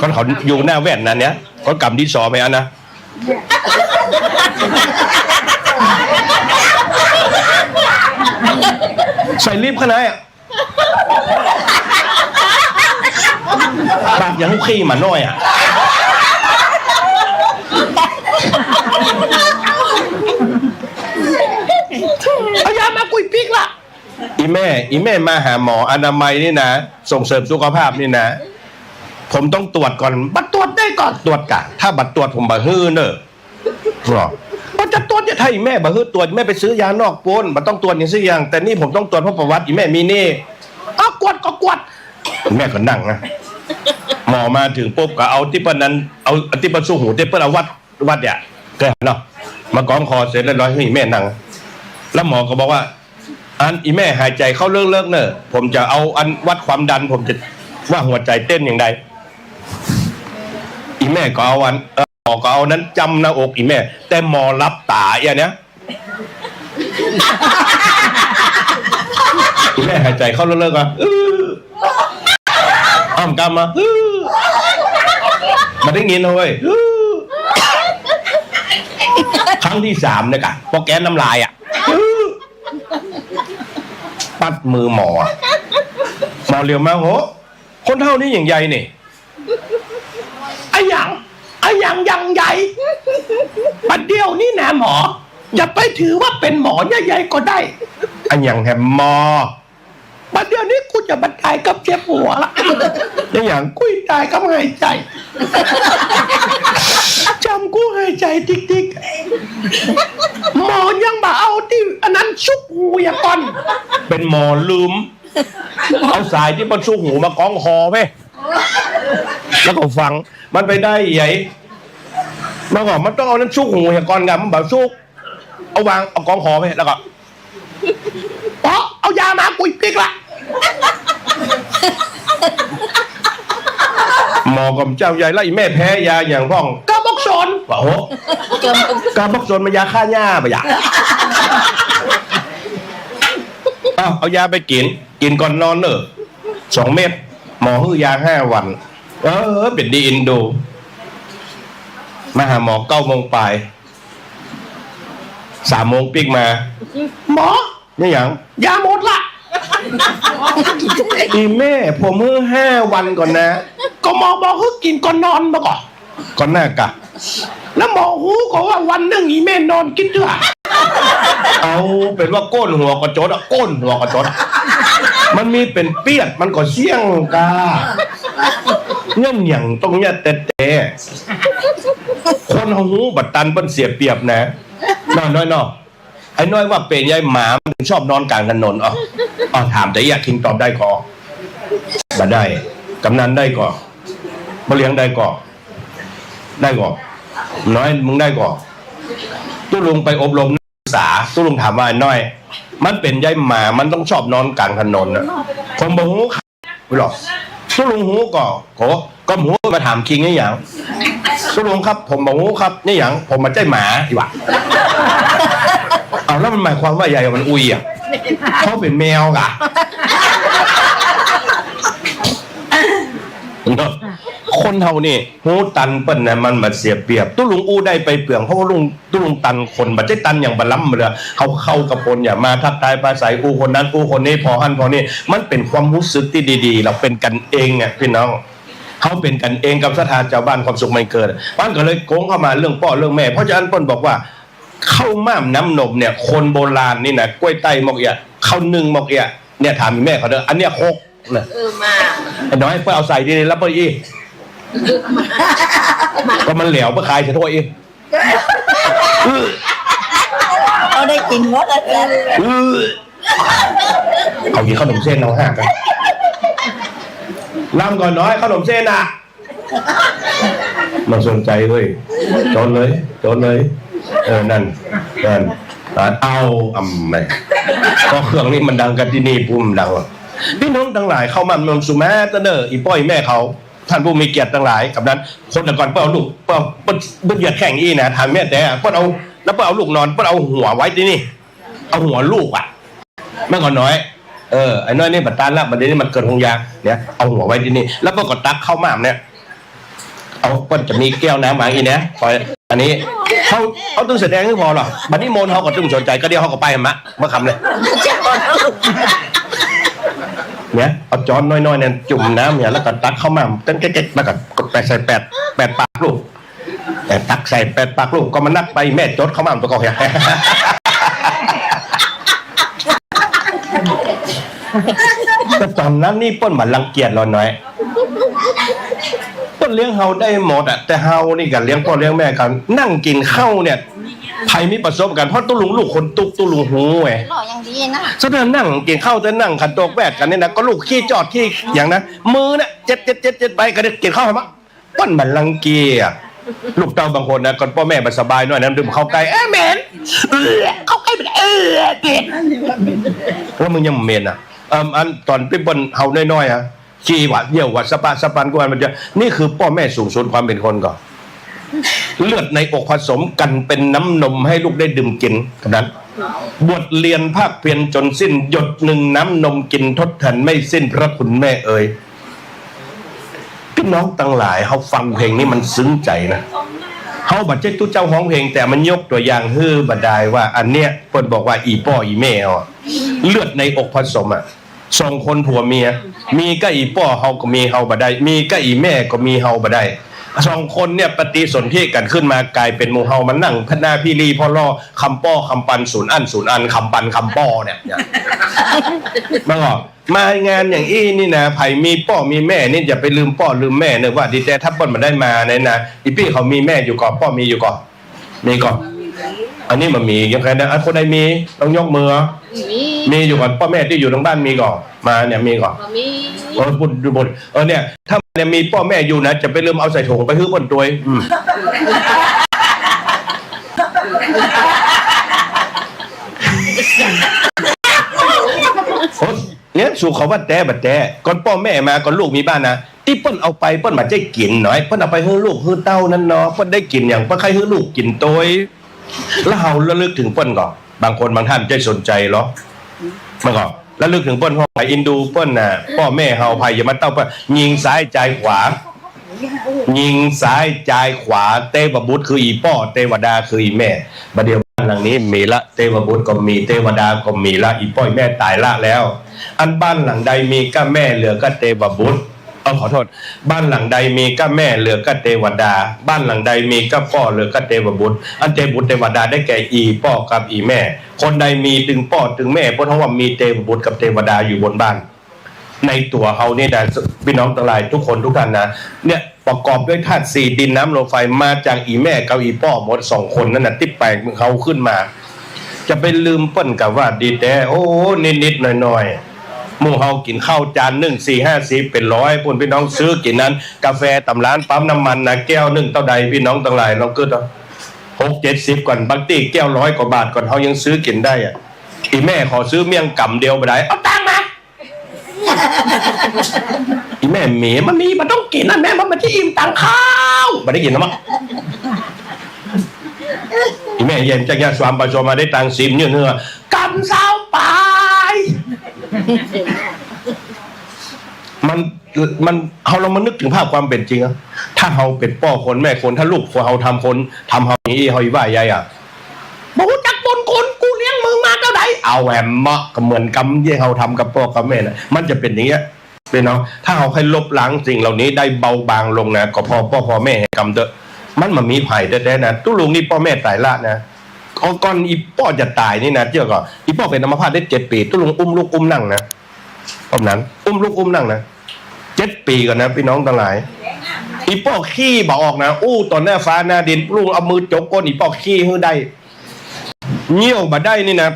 ก่อนเขาอยู่หน้าแว่นนั้นเนี่ย ก่อนกำดินสอไปอันนะ ใส่ลิปขนาดนี้อะ ปากอย่างขี้หมาน้อยอะ เอายามา กูปิ๊กละ อี่แม่ อี่แม่มาหาหมออนามัยนี่นะ ส่งเสริมสุขภาพนี่นะ ผมต้องตรวจก่อน บ่ตรวจได้ก่อ ตรวจก่ะ ถ้าบ่ตรวจผมบ่หื้อเน่อ เนาะ มันจะตรวจจะ ถ้าอี่แม่บ่หื้อตรวจ แม่ไปซื้อยานอกปู้น บ่ต้องตรวจหยังสักอย่าง แต่นี่ผมต้องตรวจเพราะประวัติอี่แม่มีนี่ เอากวดก็กวด แม่ก็นั่งนะ หมอมาเถิงปุ๊บก็เอาตี้เปิ้นนั้น เอาตี้เปิ้นซุกหู ตี้เปิ้นเอาวัด วัดเนี่ย เคยหันเนาะ มาก้อมคอเสร็จเรียบร้อย หื้ออี่แม่นั่ง แล้วหมอก็บอกว่า อันอี่แม่หายใจ๋เข้าเลิกๆ เน่อ ผมจะเอาอันวัดความดัน ผมจะว่าหัวใจ๋เต้นอย่างใด อี่แม่ก็เอาอัน เอ่อ หมอก็เอานั้นจ้ำหน้าอกอี่แม่ แต่หมอหลับต๋าเอี้ยเนี่ย อี่แม่หายใจ๋เข้าเลิกๆ อ่ะ อื้อ อ้ำกำมา อื้อ บ่ได้ยินเว้ย อื้อ ครั้งตี้สามเนี่ยก่ะ ป้อแก๊สน้ำลายอ่ะ อื้อ ปัดมือหมออะ หมอเหลียวมา โห คนเฒ่านี่ยังใหญ่นี่ อะหยัง อะหยังยังใหญ่ บัดเดี่ยวนี้นะหมอ อย่าไปถือว่าเป๋นหมอใหญ่ๆ ก็ได้ อะหยังแหมหมอ บัดเดี่ยวนี้กูจะบ่ต๋ายกับเจ็บหัวละ อะหยัง กูต๋ายกับหายใจ๋ จำกูหายใจ๋ติ๊กๆ หมอยังบ่เอาตี้อันนั้นชุบหูเหียก่อน เป๋นหมอลืม เอาสายตี้เปิ้นชุบหูมาก๊องคอเพ่ แล้วก็ฟัง มันไปได้ใหญ่ มันก็ มันต้องเอานั้นชุบหูเหียก่อนกะ มันบ่ชุบ เอาวาง เอาก๊องคอเพ่ แล้วก็ ปอ เอายามา กูปิ๊กละ หมอก็บ่าเจ้าใหญ่ละ อีแม่แพ้ยาหยังพ่อง กาบอกสน ว่า โห กาบอกสนมันยาฆ่าหญ้าบ่ยะ เอา เอายาไปกิ๋น กิ๋นก่อนนอนเน่อ สองเม็ด หมอหื้อยาห้าวัน เออ เป๋นดีอินดู มาหาหมอเก้าโมงป๋าย สามโมงปิ๊กมา หมอ นี่หยัง ยาหมดละ อีแม่ ผมหื้อห้าวันก่อนนะ ก็หมอบอกหื้อกิ๋นก่อนนอนบ่ก่อ ก่อนหน้ากะ แล้วหมอฮู้ก่อว่าวันนึ่งอีแม่นอนกี่เตื้อ เอาเป๋นว่าโก้นหัวก็จดอะ โก้นหัวก็จดอะ มันมีเป๋นเปียด มันก็เสี้ยงกา เงี้ยหยังต้องเงี้ยแต๊ๆ คนเฮาฮู้บ่ตันเปิ้นเสียเปรียบนะ น้อยๆ เนาะ ไอ้น้อยว่าเป๋นใยหมา มันชอบนอนก๋างถนน อ๋อ อ๋อ ถามแต่เอี้ย คิงตอบได้ก่อ บ่ได้ กำนันได้ก่อ พ่อเลี้ยงได้ก่อ ได้ก่อ น้อย มึงได้ก่อ ตุ๊ลุงไปอบรมนักศึกษา ตุ๊ลุงถามว่า ไอ้น้อย มันเป๋นใยหมา มันต้องชอบนอนก๋างถนนน่ะ ผมบ่ฮู้ครับ หรอก ตุ๊ลุงฮู้ก่อ โห ก็บ่ฮู้มาถามคิงนี่หยัง ตุ๊ลุงครับ ผมบ่ฮู้ครับ นี่หยัง ผมบ่ใจ้หมา อีหว่า เอา แล้วมันหมายความว่าใย มันอุ้ยอะ เขาเป๋นแมวกะ คนเฮานี่ ฮู้ตันเปิ้นนะ มันบ่เสียเปรียบ ตุ๊ลุงอู้ได้ไปเปื้อง เพราะว่าลุง ตุ๊ลุงตันคน บ่ใจ้ตันอย่างบ่ล้ำเด้อ เฮาเข้ากับคน อย่ามาทักทายปราศรัย อู้คนนั้น อู้คนนี้ ผ่อหั้นผ่อนี่ มันเป๋นความฮู้สึกตี้ดีๆ เฮาเป๋นกั๋นเองอะ พี่น้อง เฮาเป๋นกั๋นเองกับศรัทธาจาวบ้าน ความสุขมันเกิด มันก็เลยโก๋งเข้ามาเรื่องป้อเรื่องแม่ เพราะฉะนั้นเปิ้นบอกว่า ข้าวหม้ามน้ำนมเนี่ย คนโบราณนี่นะ ก้วยไต้หมอกเอี้ย ข้าวนึ่งหมอกเอี้ย เนี่ย ถามแม่เขาเด้อ อันเนี้ยครกนะ เออ มา ไอ้น้อย เปิ้นเอาใส่ดีๆ แล้วเปิ้นอี้ ก็มันแหลว เปิ้นคายใส่ถ้วยอี้ เอาได้กิ๋นหมดแล้วจ้ะ เอากิ๋นข้าวหนมเส้นเอาห้ากัน ลำก่อนน้อย ข้าวหนมเส้นน่ะ บ่สนใจ๋เว้ย จดเลย จดเลย เออ นั่น นั่น เอา อำ แม่ เพราะเครื่องนี้มันดังกั๋นตี้นี่ ปุ้มดัง พี่น้องตังหลาย ข้าวหม้ามน้ำนมสุมาตะเน่อ อี่ป้ออี่แม่เขา ท่านผู้มีเกียรติตังหลาย กับนั้น คนแต่ก่อนเปิ้นเอาลูก เปิ้น เปิ้น เปิ้นเหยียดแข้งอี้นะ ถามแม่แต่ เปิ้นเอา แล้วเปิ้นเอาลูกนอน เปิ้นเอาหัวไว้ตี้นี่ เอาหัวลูกอะ เมื่อก่อนน้อย เออ ไอ้น้อยนี่บ่ตันละ บัดนี้มันเกิดห่วงยาง เนี่ย เอาหัวไว้ตี้นี่ แล้วเปิ้นก็ตักข้าวหม้ามเนี่ย เอา เปิ้นจะมีแก้วน้ำวางอี้นะ ปล่อย อันนี้ เฮา เฮาตึงแสดงหื้อผ่อหรอ บัดนี้โมนเฮาก็ตึงสนใจ๋ ก็เดี๋ยวเฮาก็ไปหั้นมะ เมื่อค่ำเลย เนี่ย เอาจ๊อนน้อยๆ เนี่ย จุ่มน้ำเนี่ย แล้วก็ตักข้าวหม้าม เต๊นเก๊กๆ แล้วก็ไปใส่แปด แปดปากลูก แต่ตักใส่แปดปากลูก ก็มานับไป แม่จดข้าวหม้ามตั๋วเก่าเหีย แต่ต๋อนนั้นนี่เปิ้นบ่รังเกียจเฮาน้อย เปิ้นเลี้ยงเฮาได้หมดอะ แต่เฮานี่ก็เลี้ยงป้อเลี้ยงแม่กั๋น นั่งกิ๋นข้าวเนี่ย ใผมีประสบการณ์ เพราะตุ๊ลุงลูกคนตุ๊ก ตุ๊ลุงฮู้ไง หล่ออย่างดีนะ สะเทือนนั่งกิ๋นข้าว แต่นั่งขันโตกแวดกั๋นเนี่ยนะ ก็ลูกขี้จอดขี้หยังนะ มือเนี่ย เจ็ด เจ็ด เจ็ด เจ็ด ไป ก็ได้กิ๋นข้าวหั้นมะ เปิ้นบ่รังเกียจ ลูกเต้าบางคนนะ ก่อนป้อแม่บ่สบายหน้อยนะ ดื่มข้าวใก้ เอ้ย เหม็น เออ ข้าวใก้เหม็น เออ เหม็น ว่ามึงยังเหม็นอะ เอิ่ม อันต๋อนปี้เปิ้นเฮาน้อยๆ อะ ขี้หวาดเยี่ยวหวาดสะปะสะปันกว่ามันจะ นี่คือป้อแม่สูงสุดความเป๋นคนก่อ เลือดในอกผสมกั๋นเป๋นน้ำนมหื้อลูกได้ดื่มกิ๋น เท่านั้น บวชเรียนภาคเพียรจนสิ้น หยดหนึ่งน้ำนมกินทดแทนไม่สิ้น พระคุณแม่เอ๋ย พี่น้องตังหลาย เฮาฟังเพลงนี้มันซึ้งใจ๋นะ เฮาบ่ใจ้ตุ๊เจ้าฮ้องเพลง แต่มันยกตั๋วอย่างหื้อบ่ดายว่า อันเนี้ยเปิ้นบอกว่าอี่ป้ออี่แม่เฮาอะ เลือดในอกผสมอะ สองคนผัวเมีย มีก้าอี่ป้อเฮาก็มีเฮาบ่ได้ มีก้าอี่แม่ก็มีเฮาบ่ได้ สองคนเนี่ยปฏิสนธิกั๋นขึ้นมาก๋ายเป๋นหมู่เฮา มานั่งพะนาพี่ลี่พ่อล่อ คำป้อคำปันสูนอั้นสูนอัน คำปันคำป้อเนี่ย เนี่ย มันก็ มางานอย่างอี้นี่นะ ใผมีป้อมีแม่นี่อย่าไปลืมป้อลืมแม่เน่อ ว่าดีแต๊ถ้าเปิ้นบ่ได้มาเนี่ยนะ อี่ปี้เขามีแม่อยู่ก่อ ป้อมีอยู่ก่อ มีก่อ อันนี้บ่มี ยังใครนะ อ่ะ คนใดมี ต้องยกมือ มี มีอยู่ก่อ ป้อแม่ตี้อยู่ตางบ้านมีก่อ มาเนี่ยมีก่อ บ่มี เออ บุญ บุญ เออ เนี่ย ถ้าเนี่ยมีป้อแม่อยู่นะ จะไปลืมเอาใส่ถุงไปหื้อเปิ้นตวย อืม โอ๊ย เนี่ย สูเขาว่าแต๊บ่แต๊ ก่อนป้อแม่มา ก่อนลูกมีบ้านนะ ตี้เปิ้นเอาไป เปิ้นบ่ใจ้กิ๋นหน้อย เปิ้นเอาไปหื้อลูกหื้อเต้านั้นเนาะ เปิ้นได้กิ๋นหยัง เปิ้นใค่หื้อลูกกิ๋นตวย แล้วเฮาระลึกเถิงเปิ้นก่อ บางคนบางต้านใจ้สนใจ๋หรอ มันก็ระลึกเถิงเปิ้น เพราะใผเอ็นดูเปิ้นน่ะ ป้อแม่เฮา ใผจะมาเต้าเปิ้น หญิงซ้ายจายขวา หญิงซ้ายจายขวา เตวบุตรคืออี่ป้อ เตวดาคืออี่แม่ บ่าเดี่ยวบ้านหลังนี้มีละ เตวบุตรก็มี เตวดาก็มีละ อี่ป้ออี่แม่ต๋ายละแล้ว อันบ้านหลังใดมีก้าแม่เหลือก้าเตวบุตร เออ ขอโทษ บ้านหลังใดมีก้าแม่เหลือก้าเตวดา บ้านหลังใดมีก้าป้อเหลือก้าเตวบุตร อันเตวบุตรเตวดาได้แก่อี่ป้อกับอี่แม่ คนใดมีตึงป้อตึงแม่ เปิ้นฮ้องว่ามีเตวบุตรกับเตวดาอยู่บนบ้าน ในตั๋วเฮานี่นะ ปี้น้องตังหลายทุกคนทุกต้านนะ เนี่ย ประกอบด้วยธาตุสี่ ดิน น้ำ ลม ไฟ มาจากอี่แม่กับอี่ป้อหมด สองคนนั้นน่ะ ตี้แป๋งเฮาขึ้นมา จะไปลืมเปิ้นกาว่าดีแต๊ โอ้ นิดๆ หน้อยๆ หมู่เฮากิ๋นข้าวจานนึ่ง สี่ห้าสิบ เป๋นร้อย ปู้น ปี้น้อง ซื้อกิ๋นนั้น ก๋าแฟต๋ามร้านปั๊มน้ำมันนะ แก้วนึ่งเต้าใด ปี้น้องตังหลาย ลองกึ๊ดเอา หกเจ็ดสิบก่อน บางตี้แก้วร้อยกว่าบาทก่อน เฮายังซื้อกิ๋นได้อะ อี่แม่ขอซื้อเมี่ยงก๋ำเดียวบ่ได้ เอาตังค์มา อี่แม่ เมียมันมี มันต้องกิ๋นนะแม่ มัน มันจะอิ่มตังข้าว บ่ได้กิ๋นแล้วมั้ง อี่แม่เย็นจักยาสวามไปสวามมาได้ตังค์สิบ เนี่ยเนื้อ ก๋ำซาวปาย มัน มัน เฮาลองมานึกเถิงภาพความเป๋นจริงอะ ถ้าเฮาเป๋นป้อคนแม่คน ถ้าลูกเฮาทำคน ทำเฮาอย่างอี้ เฮาอี่ว่าใยอะ บ่ฮู้จักบุญคุณ กูเลี้ยงมึงมาเต้าใด เอาแหมเมาะ ก็เหมือนกำเยี่ยงเฮาทำกับป้อกับแม่น่ะ มันจะเป๋นอย่างเงี้ย ปี้น้อง ถ้าเฮาใค่ลบล้างสิ่งเหล่านี้ได้เบาบางลงนะ ก็ผ่อป้อผ่อแม่แหกรรมเต๊อะ มันบ่มีภัยแต๊ๆ นะ ตุ๊ลุงนี่ป้อแม่ต๋ายละนะ ก่อน ก่อนอี่ป้อจะต๋ายนี่นะ เจื้อก่อ อี่ป้อเป๋นอัมพาตได้เจ็ดปี๋ ตุ๊ลุงอุ้มลูกอุ้มนั่งนะ ต๋อนนั้น อุ้มลูกอุ้มนั่งนะ เจ็ดปี๋ก่อนนะ ปี้น้องตังหลาย อี่ป้อขี้บ่ออกนะ อู้ต่อหน้าฟ้าหน้าดิน ตุ๊ลุงเอามือจกก้นอี่ป้อขี้หื้อได้ เยี่ยวบ่ได้นี่นะ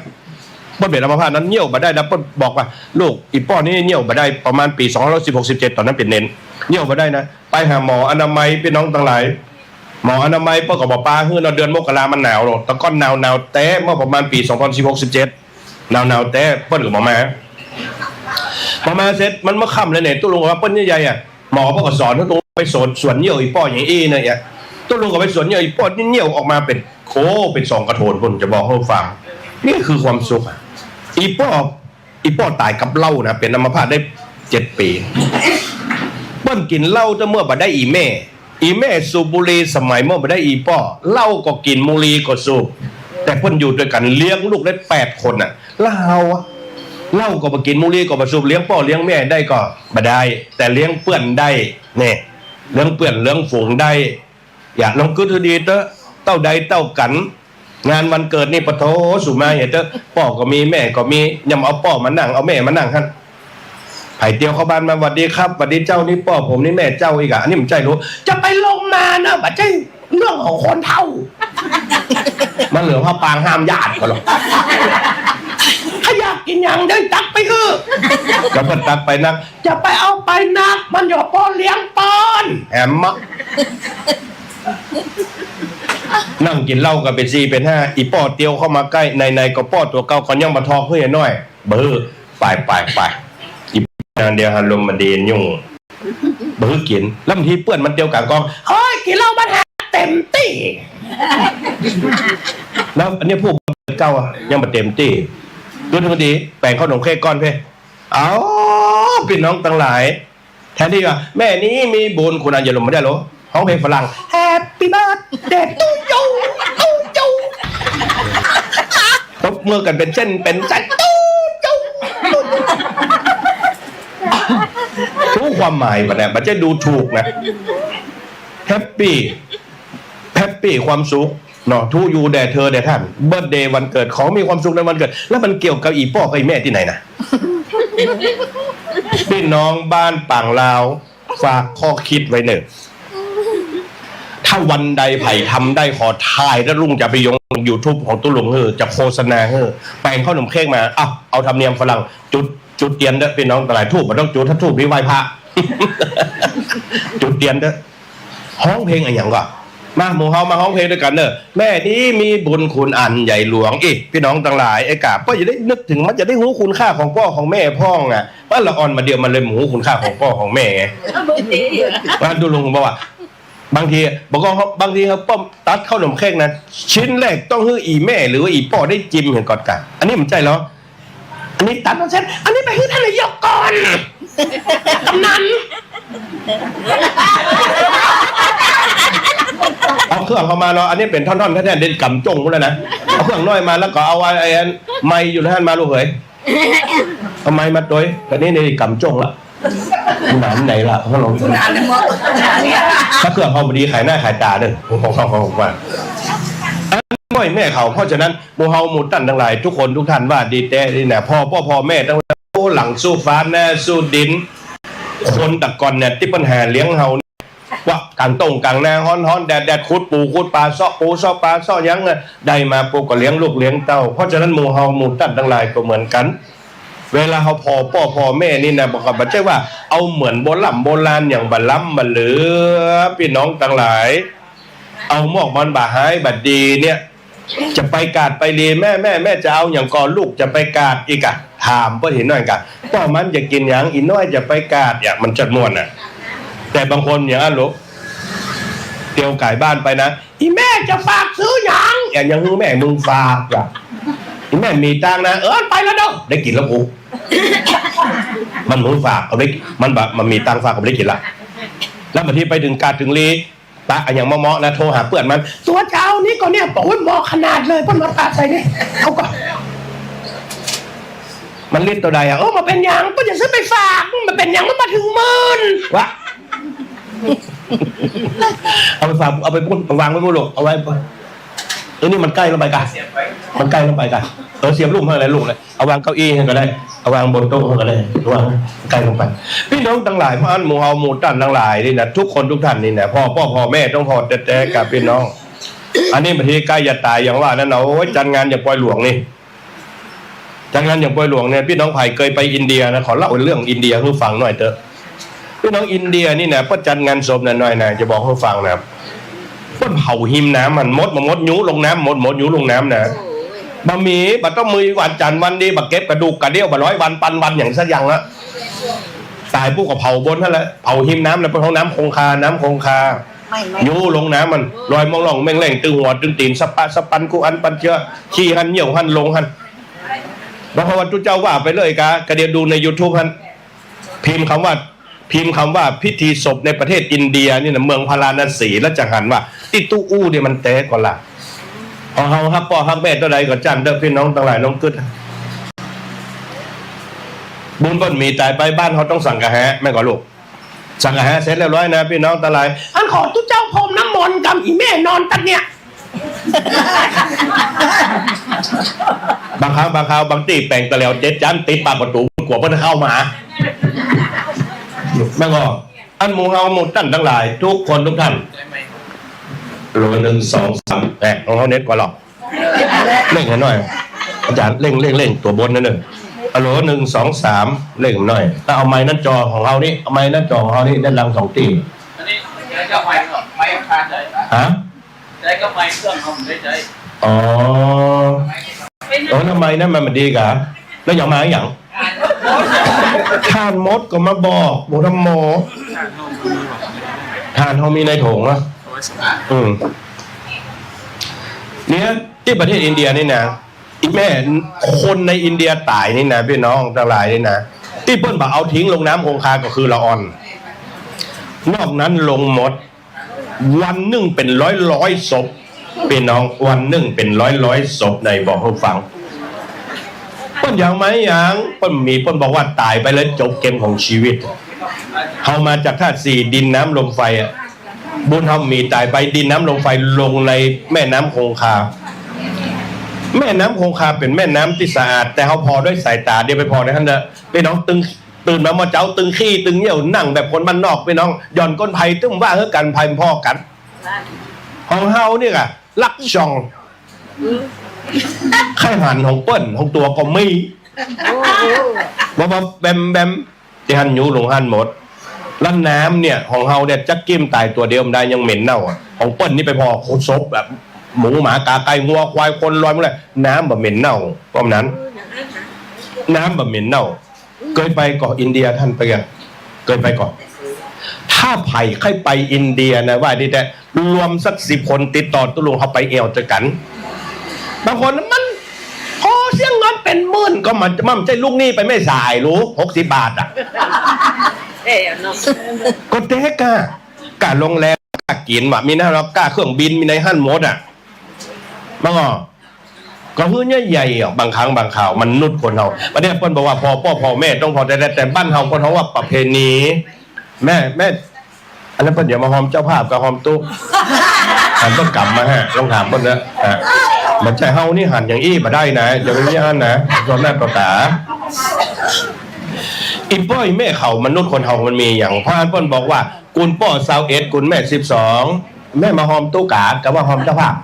เปิ้นเป๋นอัมพาตนั้นเยี่ยวบ่ได้นะ เปิ้นบอกว่า ลูก อี่ป้อนี่เยี่ยวบ่ได้ ประมาณปี๋สองพันสิบหก สิบเจ็ด ต๋อนนั้นเป๋นเณร เยี่ยวบ่ได้นะ ไปหาหมออนามัย ปี้น้องตังหลาย หมออนามัยเปิ้นก็บ่ปาหื้อเนาะ เดือนมกรามันหนาวเนาะ แต่ก่อนหนาว หนาวแต๊ เมื่อประมาณปี๋สองพันสิบหก สิบเจ็ด หนาวๆ แต๊ เปิ้นก็บ่มา พอมาเสร็จ มันเมื่อค่ำแล้วเนี่ย ตุ๊ลุงว่าเปิ้นใหญ่ๆ อะ หมอเปิ้นก็สอนตุ๊ลุงไปสวน สวนเยี่ยวอี่ป้ออย่างอี้เนี่ย ตุ๊ลุงก็ไปสวนเยี่ยวอี่ป้อ เยี่ยวออกมาเป๋น โอ้ เป๋นสองกระโถน ผมจะบอกหื้อฟัง นี่คือความสุขอะ อี่ป้อ อี่ป้อต๋ายกับเหล้านะ เป๋นอัมพาตได้เจ็ดปี๋ เปิ้นกิ๋นเหล้าตั้งเมื่อบ่ได้อี่แม่ อี่แม่สูบบุหรี่สมัยเมื่อบ่ได้อี่ป้อ เหล้าก็กิ๋น บุหรี่ก็สูบ แต่เปิ้นอยู่ตวยกั๋นเลี้ยงลูกได้แปดคนน่ะ แล้วเฮาอะ เหล้าก็บ่กิ๋น บุหรี่ก็บ่สูบ เลี้ยงป้อเลี้ยงแม่ได้ก็บ่ได้ แต่เลี้ยงเปื้อนได้ เนี่ย เลี้ยงเปื้อนเลี้ยงฝูงได้ อย่าลองกึ๊ดหื้อดีเต๊อะ เต้าใดเต้ากั๋น งานวันเกิดนี่ปะโถ สูมาเหียเต๊อะ ป้อก็มีแม่ก็มี ยังเอาป้อมานั่ง เอาแม่มานั่งหั้น ใผเตียวเข้าบ้านมา หวัดดีครับ หวัดดีเจ้า นี่ป้อผม นี่แม่เจ้า อีกอะ อันนี้มันใจ้หรือ จะไปลงมานะ บ่ใจ้เรื่องของคนเฒ่า มันเหลือผ้าปางห้ามญาติก่อหรอก ถ้าอยากกิ๋นหยังได้ตักไปหื้อ แล้วก็ตักไปนัก จะไปเอาไปนัก มันหย่อป้อเลี้ยงเปิ้น แหมมะ นั่งกิ๋นเหล้ากั๋นเป๋นสี่เป๋นห้า อี่ป้อเตียวเข้ามาใก้ ไหนๆ ก็ป้อตั๋วเก่า ก่อนยังบ่ทอกหื้อหน้อย บ่หื้อ ไปไปไป อี่ป้ออย่างเดียว อารมณ์บ่ดียุ่ง บ่หื้อกิ๋น แล้วบางทีเปื้อนมันเตียวก๋างกอง เฮ้ย กิ๋นเหล้ามันหาเต็มตี้ แล้วอันนี้พวกเก่าอะ ยังบ่เต็มตี้ ดูดี แป๋งเข้าหนมเค้กก้อนเพ่ เอ้า ปี้น้องตังหลาย แทนตี้ว่า แม่นี้มีบุญคุณ อันอย่าลงมาได้หรอ ฮ้องเพลงฝรั่ง Happy birthday to you to you ตบมือกั๋นเป๋นเส้นเป๋นสาย to you to you ฮู้ความหมายบ่เนี่ย บ่ใจ้ดูถูกนะ แฮปปี้ แฮปปี้ ความสุขเนาะ To you แด่เธอแด่ท่าน เบิร์ธเดย์ วันเกิด ขอมีความสุขในวันเกิด แล้วมันเกี่ยวกับอี่ป้อกับอี่แม่ตี้ไหนนะ ปี้น้องบ้านปางลาว ฝากข้อคิดไว้เน่อ ถ้าวันใดใผทำได้ขอถ่ายแล้วลุงจะไปลงยูทูบของตุ๊ลุงหื้อ จะโฆษณาหื้อ แป๋งข้าวหนมเค้กมา เอ้า เอาธรรมเนียมฝรั่ง จุด จุดเตียนเต๊อะปี้น้องตังหลาย ธูปบ่ต้องจุด ถ้าธูปนี่ไหว้พระ จุดเตียนเต๊อะ ฮ้องเพลงอะหยังก่อ มา หมู่เฮามาฮ้องเพลงตวยกั๋นเน่อ แม่นี้มีบุญคุณอันใหญ่หลวง อี้ ปี้น้องตังหลาย ไอ้ก่า ป้อจะได้นึกเถิง มันจะได้ฮู้คุณค่าของป้อของแม่พ่องอะ ว่าละอ่อนมาเดี่ยวมันเลยบ่ฮู้คุณค่าของป้อของแม่ไง ว่าตุ๊ลุงบอกว่า บางที บอกว่า บางทีเขาป้อมตัดข้าวหนมเค้กนะ ชิ้นแรกต้องหื้ออี่แม่หรือว่าอี่ป้อได้จิมเหียก่อนก่า อันนี้มันใจ้เหรอ อันนี้ตัดมาเสร็จ อันนี้ไปหื้อท่านนายกก่อน กำนัน เอาเครื่องเข้ามาเนาะ อันนี้เป๋นท่อนๆ แท้ๆ เด่นก๋ำจ้งหมดแล้วนะ เอาเครื่องน้อยมาแล้วก็เอาไอ้ ไอ้อันไมค์อยู่ในหั้นมาลูกเอ๋ย เอาไมค์มาตวย ต๋อนนี้นี่ก๋ำจ้งละ หนานไหนละ เขาลอง ถ้าเครื่องเขาบ่ดีขายหน้าขายต๋าเน่อ ของเขา ของเขาว่า อันน้อยแม่เขา เพราะฉะนั้น หมู่เฮาหมู่ต้านตังหลาย ทุกคนทุกท่านว่าดีแต๊นี่นะ พ่อ ป้อ พ่อแม่ตังหลาย โอ้ หลังสู้ฟ้าหน้าสู้ดิน คนแต่ก่อนเนี่ยตี้ปัญหาเลี้ยงเฮาเนี่ย ว่ากลางต้งกลางนาฮ้อนๆ แดดๆ ขุดปูขุดป๋า เซาะปูเซาะป๋า เซาะหยังอะ ได้มาปุ๊บก็เลี้ยงลูกเลี้ยงเต้า เพราะฉะนั้นหมู่เฮาหมู่ต้านตังหลายก็เหมือนกั๋น เวลาเฮาผ่อป้อผ่อแม่นี่นะ บ่ ก็บ่ใจ้ว่าเอาเหมือนโบร่ำโบราณอย่างบ่ล้ำบ่เหลือ ปี้น้องตังหลาย เอามอกมันบ่าฮ้ายบ่าดีเนี่ย จะไปกาดไปเลีย แม่ แม่ แม่จะเอาหยังก่อ ลูกจะไปกาด อี้ก่า ถามเปิ้นเหียน้อยก่า ป้อมันจะกิ๋นหยัง อี่น้อยจะไปกาด เนี่ย มันจะม่วนน่ะ แต่บางคนอย่างอั้นลูก เตียวก๋ายบ้านไปนะ อี่แม่จะฝากซื้อหยัง อย่าง อย่างหื้อแม่มึงฝากว่ะ อี่แม่มีตังค์นะ เออ ไปแล้วเนาะ ได้กิ๋นแล้วกู มันมึงฝาก เอาได้ มันบ่ มันมีตังค์ฝาก เอาได้กิ๋นละ แล้วบางทีไปเถิงกาดเถิงเลีย ปะอะหยังเมาะๆ นะ โทรหาเปื้อนมัน ตั๋วจะเอานี้ก่อเนี่ย บอกว่าเหมาะขนาดเลย เปิ้นมาปะใส่นี่ เอาก่อ มันลิตรเต้าใดอะ โอ้ บ่เป๋นหยัง เปิ้นจะซื้อไปฝาก บ่เป๋นหยัง มันบ่เถิงหมื่น วะ เอาไปฝาก เอาไปปุ้น วางไว้ปุ้นลูก เอาไว้ปุ้น เออ นี่มันใก้ลงไปก่า มันใก้ลงไปก่า เออ เสียบลุ่มหั้นแหละลูกเลย เอาวางเก้าอี้หั้นก็ได้ เอาวางบนโต๊ะหั้นก็ได้ วางใก้ลงไป ปี้น้องตังหลาย พ่ออั้นหมู่เฮาหมู่ต้านตังหลายนี่นะ ทุกคนทุกท่านนี่นะ พ่อ ป้อ พ่อแม่ต้องผ่อแต๊ๆ ก่าปี้น้อง อันนี้บางทีใก้จะต๋ายอย่างว่านั้นเนาะ โอ้ย จัดงานอย่างปอยหลวงนี่ จัดงานอย่างปอยหลวงเนี่ย ปี้น้องใผเกยไปอินเดียนะ ขอเล่าเรื่องอินเดียหื้อฟังหน่อยเต๊อะ ปี้น้องอินเดียนี่นะ เปิ้นจัดงานศพนะน้อยนะ จะบอกหื้อฟังนะ เปิ้นเผาฮิมน้ำ มันมด มันมดยุ้งลงน้ำ มด มดยุ้งลงน้ำนะ บ่มี บ่ต้องมีวันจันทร์วันดี บ่เก็บกระดูกกระเดี้ยว บ่ร้อยวันปันวันหยังสักอย่างละ ต๋ายปุ๊บก็เผาบนหั้นแหละ เผาฮิมน้ำแล้ว เปิ้นฮ้องน้ำคงคา น้ำคงคา ไม่ ไม่ ยุ้งลงน้ำมัน ลอยม่องล่องแม่งแล่ง ตึงหัวตึงตี๋น สะปะสะปัน กู้อันปันเจื้อ ขี้หั้นเยี่ยวหั้นลงหั้น แล้วพระวัตถุเจ้าว่าไปเลยก่า ก่าเดี๋ยวดูในยูทูบหั้น พิมพ์กำว่า พิมพ์กำว่าพิธีศพในประเทศอินเดียนี่นะ เมืองพาราณสี แล้วจะหันว่าตี้ตุ๊อู้เนี่ยมันแต๊ก่อละ เอาเฮาฮักป้อฮักแม่เต้าใดก็จ้างเต๊อะ ปี้น้องตังหลายลองกึ๊ด บุญเปิ้นมีต๋ายไป บ้านเฮาต้องสังฆะหะ แม่นก่อลูก สังฆะหะเสร็จเรียบร้อยนะ ปี้น้องตังหลาย อันขอตุ๊เจ้าพรมน้ำมนต์กำอี่แม่นอนตั๊ดเนี่ย บางครั้งบางคราว บางตี้แป๋งตะแหลวเจ็ดจั๊น ติดปากประตู๋ กั๋วเปิ้นเข้ามา แม่นก่อ อันหมู่เฮาหมู่ต้านตังหลาย ทุกคนทุกท่าน ฮัลโหล หนึ่ง สอง สาม แหม ของเฮาเน็ตก่อนหรอก เร่งหื้อหน่อย อาจ๋ารย์ เร่ง เร่ง เร่ง ตั๋วบนนั่นเน่อ ฮัลโหล หนึ่ง สอง สาม เร่งหน่อย แล้วเอาไมค์หน้าจอของเฮานี่ เอาไมค์หน้าจอของเฮานี่ ด้านหลังสองตี้ อันนี้ใจ๊กับไมค์ก่อน ไมค์อังคารเลย ฮะ ใจ๊กับไมค์เครื่องเฮาบ่ได้ใจ๊ อ๋อ เออ แล้วไมค์นั้นมันบ่ดีก่า แล้วจะเอามาหยัง ถ่านหมดก็มาบอก บ่ทำหมอ ถ่านเฮามีในโถงเนาะ อืม เนี่ย ตี้ประเทศอินเดียนี่นะ อี่แม่ คนในอินเดียต๋ายนี่นะ ปี้น้องตังหลายนี่นะ ตี้เปิ้นบ่เอาทิ้งลงน้ำคงคาก็คือละอ่อน นอกนั้นลงหมด วันนึ่งเป๋นร้อยๆ ศพ ปี้น้อง วันนึ่งเป๋นร้อยๆ ศพ ไหนบอกหื้อฟัง เปิ้นยังไม่ยัง เปิ้นมี เปิ้นบอกว่าต๋ายไปแล้วจบเกมของชีวิต เฮามาจากธาตุสี่ ดินน้ำลมไฟอะ บุญเฮามีต๋ายไป ดินน้ำลมไฟลงในแม่น้ำคงคา แม่น้ำคงคาเป๋นแม่น้ำตี้สะอาด แต่เฮาผ่อด้วยสายต๋า เดี๋ยวไปผ่อในหั้นเต๊อะ ปี้น้อง ตึง ตื่นมาเมื่อเจ๊า ตึงขี้ตึงเยี่ยว นั่งแบบคนบ้านนอก ปี้น้อง หย่อนก้นไพตึ้มว่าเฮ้อกั๋น ไพมันผ่อกั๋น ของเฮานี่ก่ะ ลักช่อง ใค่หันของเปิ้น ของตั๋วก็มี บ่าๆ แบมๆ ตี้หั้นอยู่ลงหั้นหมด แล้วน้ำเนี่ย ของเฮาเนี่ย จักกิ้มต๋ายตั๋วเดียวบ่ได้ ยังเหม็นเน่าอะ ของเปิ้นนี่ไปผ่อศพแบบ หมูหมากาไก่งัวควายคนลอยหมดเลย น้ำบ่เหม็นเน่า เพราะนั้น น้ำบ่เหม็นเน่า เกยไปก่ออินเดีย ต้านไปก่อ เกยไปก่อ ถ้าใผใค่ไปอินเดียนะ ว่าดีแต๊ รวมสักสิบคนติดต่อตุ๊ลุง เฮาไปแอ่วตวยกั๋น บางคนมัน โอ้ เสียเงินเป๋นหมื่น ก็มัน มันใจ้ลูกหนี้ไปแม่สายลูก หกสิบบาทอะ เอ๊ะ เนาะ ก็แต๊ก้า ก้าโรงแรม ก้ากิ๋นว่ะ มีในหั้น ก้าเครื่องบิน มีในหั้นหมดอะ มันก็ ก็หื้อใหญ่ๆ อะ บางครั้งบางคราว มนุษย์คนเฮา อันนี้เปิ้นบอกว่าผ่อป้อผ่อแม่ต้องผ่อแต๊ๆ แต่บ้านเฮาเปิ้นฮ้องว่าประเพณี แม่ แม่ อันนั้นเปิ้นอย่ามาหอมเจ้าภาพกับหอมตุ๊ หันเปิ้นกำมาฮะ ลองถามเปิ้นเต๊อะ อ่ะ บ่ใจ้เฮานี่หันอย่างอี้บ่ได้นะ อย่าไปมีอันนะ ต่อหน้าต่อต๋า อี่ป้ออี่แม่เขา มนุษย์คนเฮามันมีอย่าง เพราะอันเปิ้นบอกว่า กูลป้อซาวเอ็ด กูลแม่สิบสอง แม่มาหอมตุ๊ก๋า กาว่าหอมเจ้าภาพ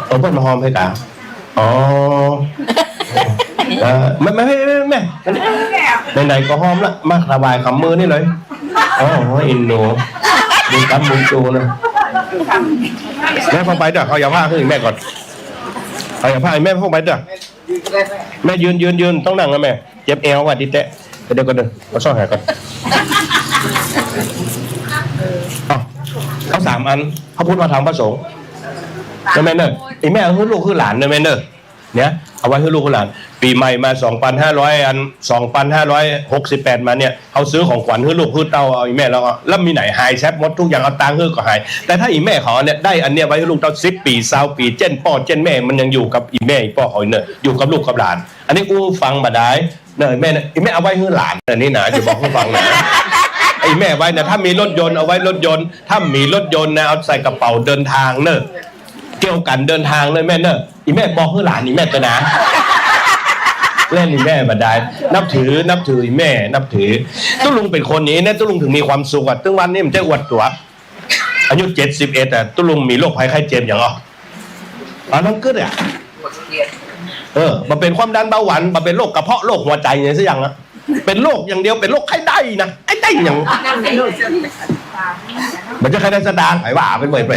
เออ เปิ้นมาหอมใผก๋า อ๋อ เออ แม่ แม่ ไหนๆ ก็หอมละ มาถวายกำมือนี่เลย อ๋อ อินหนู บุญกำบุญจูนะ แม่พ่องไปเต๊อะ เอาหย่าผ้าหื้อแม่ก่อน เอาหย่าผ้าหื้อแม่พ่องไปเต๊อะ แม่ยืน ยืน ยืน ต้องนั่งนะแม่ เจ็บแอวว่ะ ดีแต๊ เดี๋ยวก่อนเต๊อะ เอาซ่องหาก่อน เอา เอาสามอัน พระพุทธ พระธรรม พระสงฆ์ นะแม่เนอะ อี่แม่เอาหื้อลูกหื้อหลานนะแม่เนอะ เนี่ย เอาไว้หื้อลูกหื้อหลาน ปี๋ใหม่มา สองปันห้าร้อย อัน สองปันห้าร้อยหกสิบแปด มาเนี่ย เฮาซื้อของขวัญหื้อลูกหื้อเต้า เอาอี่แม่ แล้วก็ แล้วมีไหนหายแซบหมด กู้อย่างเอาตังค์หื้อก็หาย แต่ถ้าอี่แม่เขาเนี่ย ได้อันเนี้ยไว้หื้อลูกเต้า สิบปี๋ ซาวปี๋ เจ้นป้อเจ้นแม่ มันยังอยู่กับอี่แม่อี่ป้อเขาเนอะ อยู่กับลูกกับหลาน อันนี้อู้ฟังบ่ดาย เนอะ แม่นะ อี่แม่เอาไว้หื้อหลาน อันนี้นะ จะบอกหื้อฟังนะ อี่แม่ไว้นะ ถ้ามีรถยนต์เอาไว้รถยนต์ ถ้ามีรถยนต์นะ เอาใส่กระเป๋าเดินทางเนอะ เกี่ยวกั๋นเดินทางเลยแม่เนอะ อี่แม่บอกหื้อหลานอี่แม่เต๊อะนะ เล่นอี่แม่บ่ดาย นับถือ นับถืออี่แม่ นับถือ ตุ๊ลุงเป๋นคนอย่างนี้นะ ตุ๊ลุงถึงมีความสุขอะ ตึงวันนี้มันจะอวดตั๋ว อายุเจ็ดสิบเอ็ดอะ ตุ๊ลุงมีโรคภัยไข้เจ็บอย่างอ่ะ อันนั้นกึ๊ดอะ เออ บ่เป๋นความดันเบาหวาน บ่เป๋นโรคกระเพาะ โรคหัวใจ๋อย่างสักอย่างอะ เป๋นโรคอย่างเดียว เป๋นโรคไข้ได้นะ ไอ้ได้อย่าง มันจะไข้ได้สตางค์ ไอ้ว่าไปเว้ยไป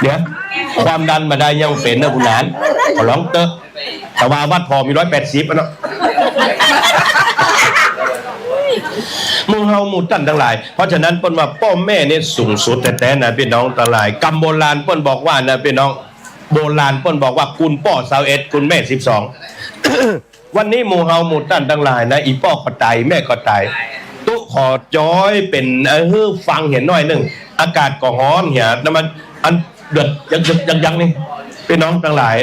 เดี๋ยว ความดันบ่ดายยังเป๋นนะคุณหลาน ขอร้องเต๊อะ แต่ว่าวัดผ่อมีร้อยแปดสิบอะเนาะ หมู่เฮาหมู่ต้านตังหลาย เพราะฉะนั้นเปิ้นว่าป้อแม่นี่สูงสุดแต๊ๆ นะปี้น้องตังหลาย กำโบราณเปิ้นบอกว่านะปี้น้อง โบราณเปิ้นบอกว่ากูลป้อซาวเอ็ด กูลแม่สิบสอง วันนี้หมู่เฮาหมู่ต้านตังหลายนะ อี่ป้อก็ต๋าย แม่ก็ต๋าย ตุ๊ขอจ้อยเป๋น เอ่อ หื้อฟังเหียหน้อยนึ่ง อากาศก็ฮ้อนเหีย น้ำมัน อันเดือดยังๆ นี่ ปี้น้องตังหลาย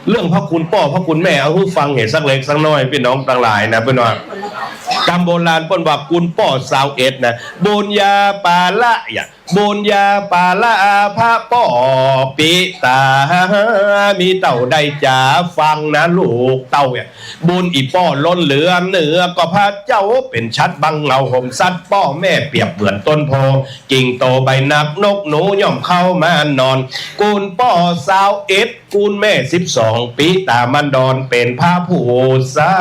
เรื่องพระคุณป้อพระคุณแม่ เอาหื้อฟังเหียสักเล็กสักน้อย ปี้น้องตังหลายนะ เปิ้นว่า กำโบราณเปิ้นว่ากูลป้อซาวเอ็ดนะ บุญญาปาละ อย่า บุญญาปาละพระป้อปิตา มีเต้าได้จ๋าฟังนะลูกเต้าเนี่ย บุญอี่ป้อล้นเหลือเหนือ ก็พระเจ้าเป๋นฉัตรบังเงาห่มสัตว์ ป้อแม่เปรียบเหมือนต้นโพธิ์ กิ่งโตใบหนักนกหนูย่อมเข้ามานอน กูลป้อซาวเอ็ด กูลแม่สิบสอง ปิตามารดอนเป๋นพระผู้สร้า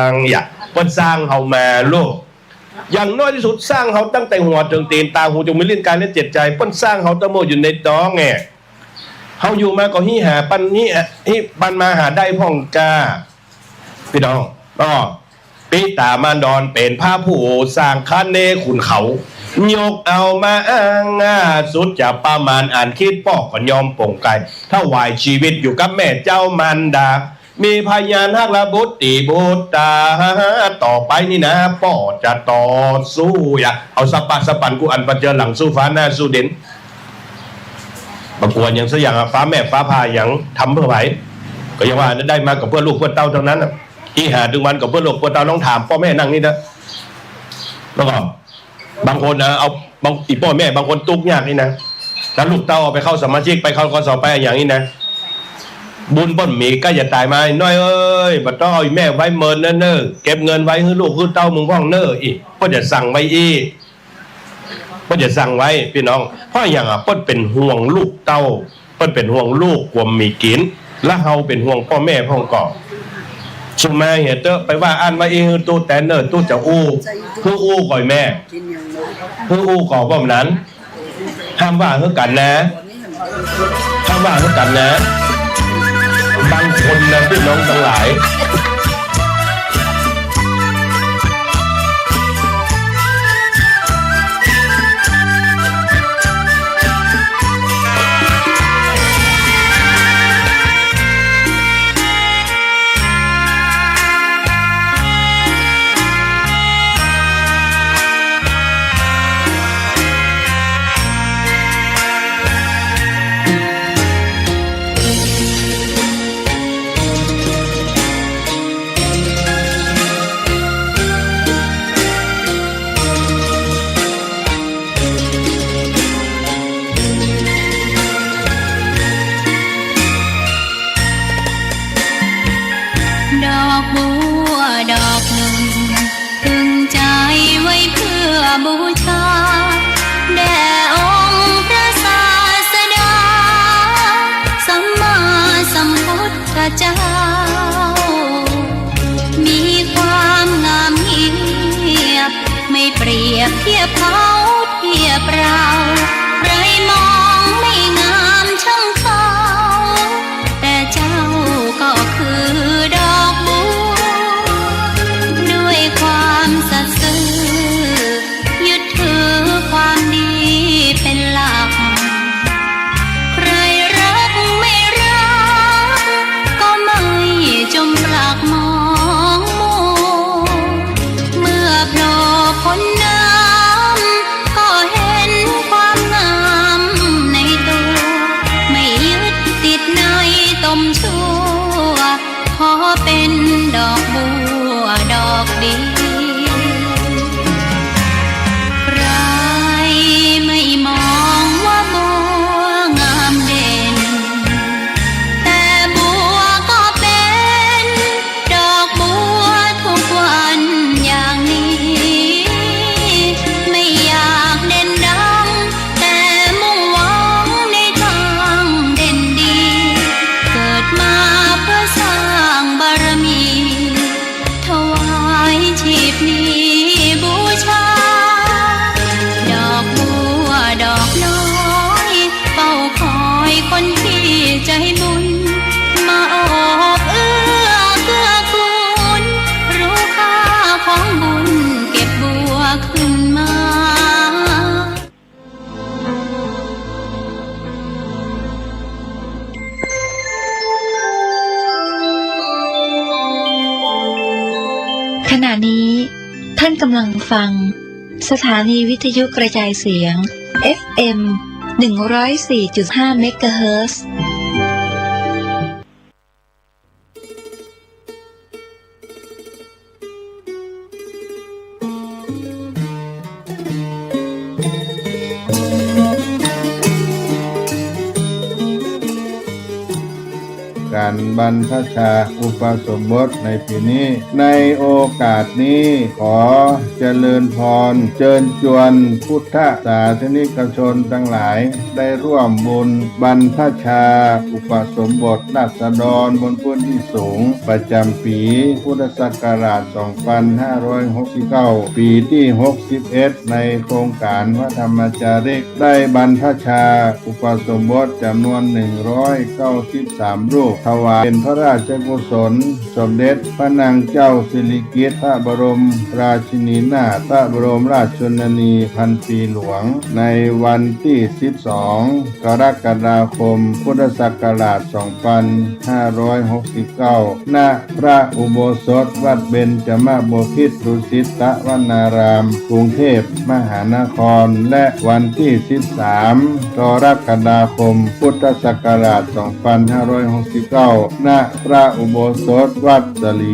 ง อย่า เปิ้นสร้างเฮามาลูก อย่างน้อยตี้สุดสร้างเฮาตั้งแต่หัวเถิงตี๋น ต๋า หู จมูก ลิ้น กาย และจิตใจ๋ เปิ้นสร้างเฮาตั้งแต่อยู่ในต๊องแหละ เฮาอยู่มาก็หิหาปัน หิ หิปันมาหาได้พ่องก้า ปี้น้อง อ้อ ปิตามารดอนเป๋นพระผู้สร้าง คะเนขุนเขา ยกเอามาอ้าง สุดจะประมาณ อันคิดป้อก็ยอมปลงกาย ถวายจีวิตอยู่กับแม่เจ้ามารดา มีพยานฮักและบุตรีบุตรา ต่อไปนี่นะ ป้อจะต่อสู้ อย่า เอาสะปะสะปันกู้อันปะเจอหลังสู้ฟ้าหน้าสู้ดิน บ่กั๋วหยังสักอย่างอะ ฟ้าแม่ฟ้าผ่าหยัง ทำเปื้อใผ ก็ยังว่าได้มาก็เปื้อลูกเปื้อเต้าตังนั้นอะ อีหาตึงวันก็เปื้อลูกเปื้อเต้า ลองถามป้อแม่นั่งนี่เต๊อะ แล้วก็บางคนนะ เอา บาง อีป้อแม่บางคนตุ๊กยากนี่นะ แล้วลูกเต้าเอาไปเข้าสมาชิก ไปเข้า กส ไปอะหยังนี่นะ บุญเปิ้นมีใก้จะต๋ายมา น้อยเอ้ย บ่ต้องเอาอีแม่ไว้เมินเน่อ เก็บเงินไว้หื้อลูกหื้อเต้ามึงพ่องเน่อ อี เปิ้นจะสั่งไว้อี้ เปิ้นจะสั่งไว้ ปี้น้อง เพราะอะหยังอะ เปิ้นเป๋นห่วงลูกเต้า เปิ้นเป๋นห่วงลูกกั๋วบ่มีกิ๋น แล้วเฮาเป๋นห่วงป้อแม่พ่องก่อ สุมาเหียเต๊อะ ไปว่าอั้นว่าอี้หื้อตุ๊แตนเน่อ ตุ๊จะอู้ หื้ออู้ก่อแม่ หื้ออู้ก่อ ป้อมนั้น ห้ามว่าหื้อกั๋นนะ ห้ามว่าหื้อกั๋นนะ บางคนนะ ปี้น้องตังหลาย ดอกบัวดอกนึ่ง ตึงใจ๋ไว้เปื้อบูชา แด่องค์พระศาสดา สัมมาสัมพุทธเจ้า มีความงามเงียบ ไม่เปรียบเทียบเขาเทียบเรา ใครมองไม่งามช่างเขา แต่เจ้าก็คือดอกบัว ด้วยความสัตย์ซื่อ ยึดถือความดีเป็นหลัก ใครรักไม่รัก ก็ไม่จมปลักมองมัว เมื่อโผล่พ้นน้ำ ก็เห็นความงามในตัว ไม่ยึดติดในตมชั่ว ขอเป็นดอกบัวดอกเดียว ใครไม่มองว่าบัวงามเด่น แต่บัวก็เป็นดอกบัวทุกวันอย่างนี้ ไม่อยากเด่นดัง แต่มุ่งหวังในทางเด่นดี เกิดมาเพื่อสร้างบารมี ถวายชีพนี้บูชา ดอกบัวดอกน้อย เฝ้าคอยคนที่ใจบุญ มาโอบเอื้อเกื้อกูล รู้ค่าของบุญเก็บบัวขึ้นมา ขณะนี้ท่านกำลังฟังสถานีวิทยุกระจายเสียง เอฟเอ็ม หนึ่งร้อยสี่จุดห้า เมกะเฮิรตซ์ ก๋านบรรพชาอุปสมบทในปี๋นี้ ในโอกาสนี้ขอเจริญพร เจิญจวนพุทธศาสนิกชนตังหลาย ได้ร่วมบุญบรรพชาอุปสมบทราษฎรบนพื้นตี้สูง ประจ๋ำปี๋พุทธศักราช สองปันห้าร้อยหกสิบเก้า ปี๋ตี้ หกสิบเอ็ด ในโครงก๋านพระธรรมจาริก ได้บรรพชาอุปสมบทจ๋ำนวน หนึ่งร้อยเก้าสิบสาม รูป ถวายเป๋นพระราชกุศล สมเด็จพระนางเจ้าสิริกิติ์ พระบรมราชินีนาถ พระบรมราชชนนีพันปีหลวง ในวันตี้ สิบสอง กรกฎาคม พุทธศักราช สองปันห้าร้อยหกสิบเก้า ณ พระอุโบสถวัดเบญจมบพิตรดุสิตวนาราม กรุงเทพมหานคร และวันตี้ สิบสาม กรกฎาคม พุทธศักราช สองปันห้าร้อยหกสิบเก้า ณ พระอุโบสถวัดสลี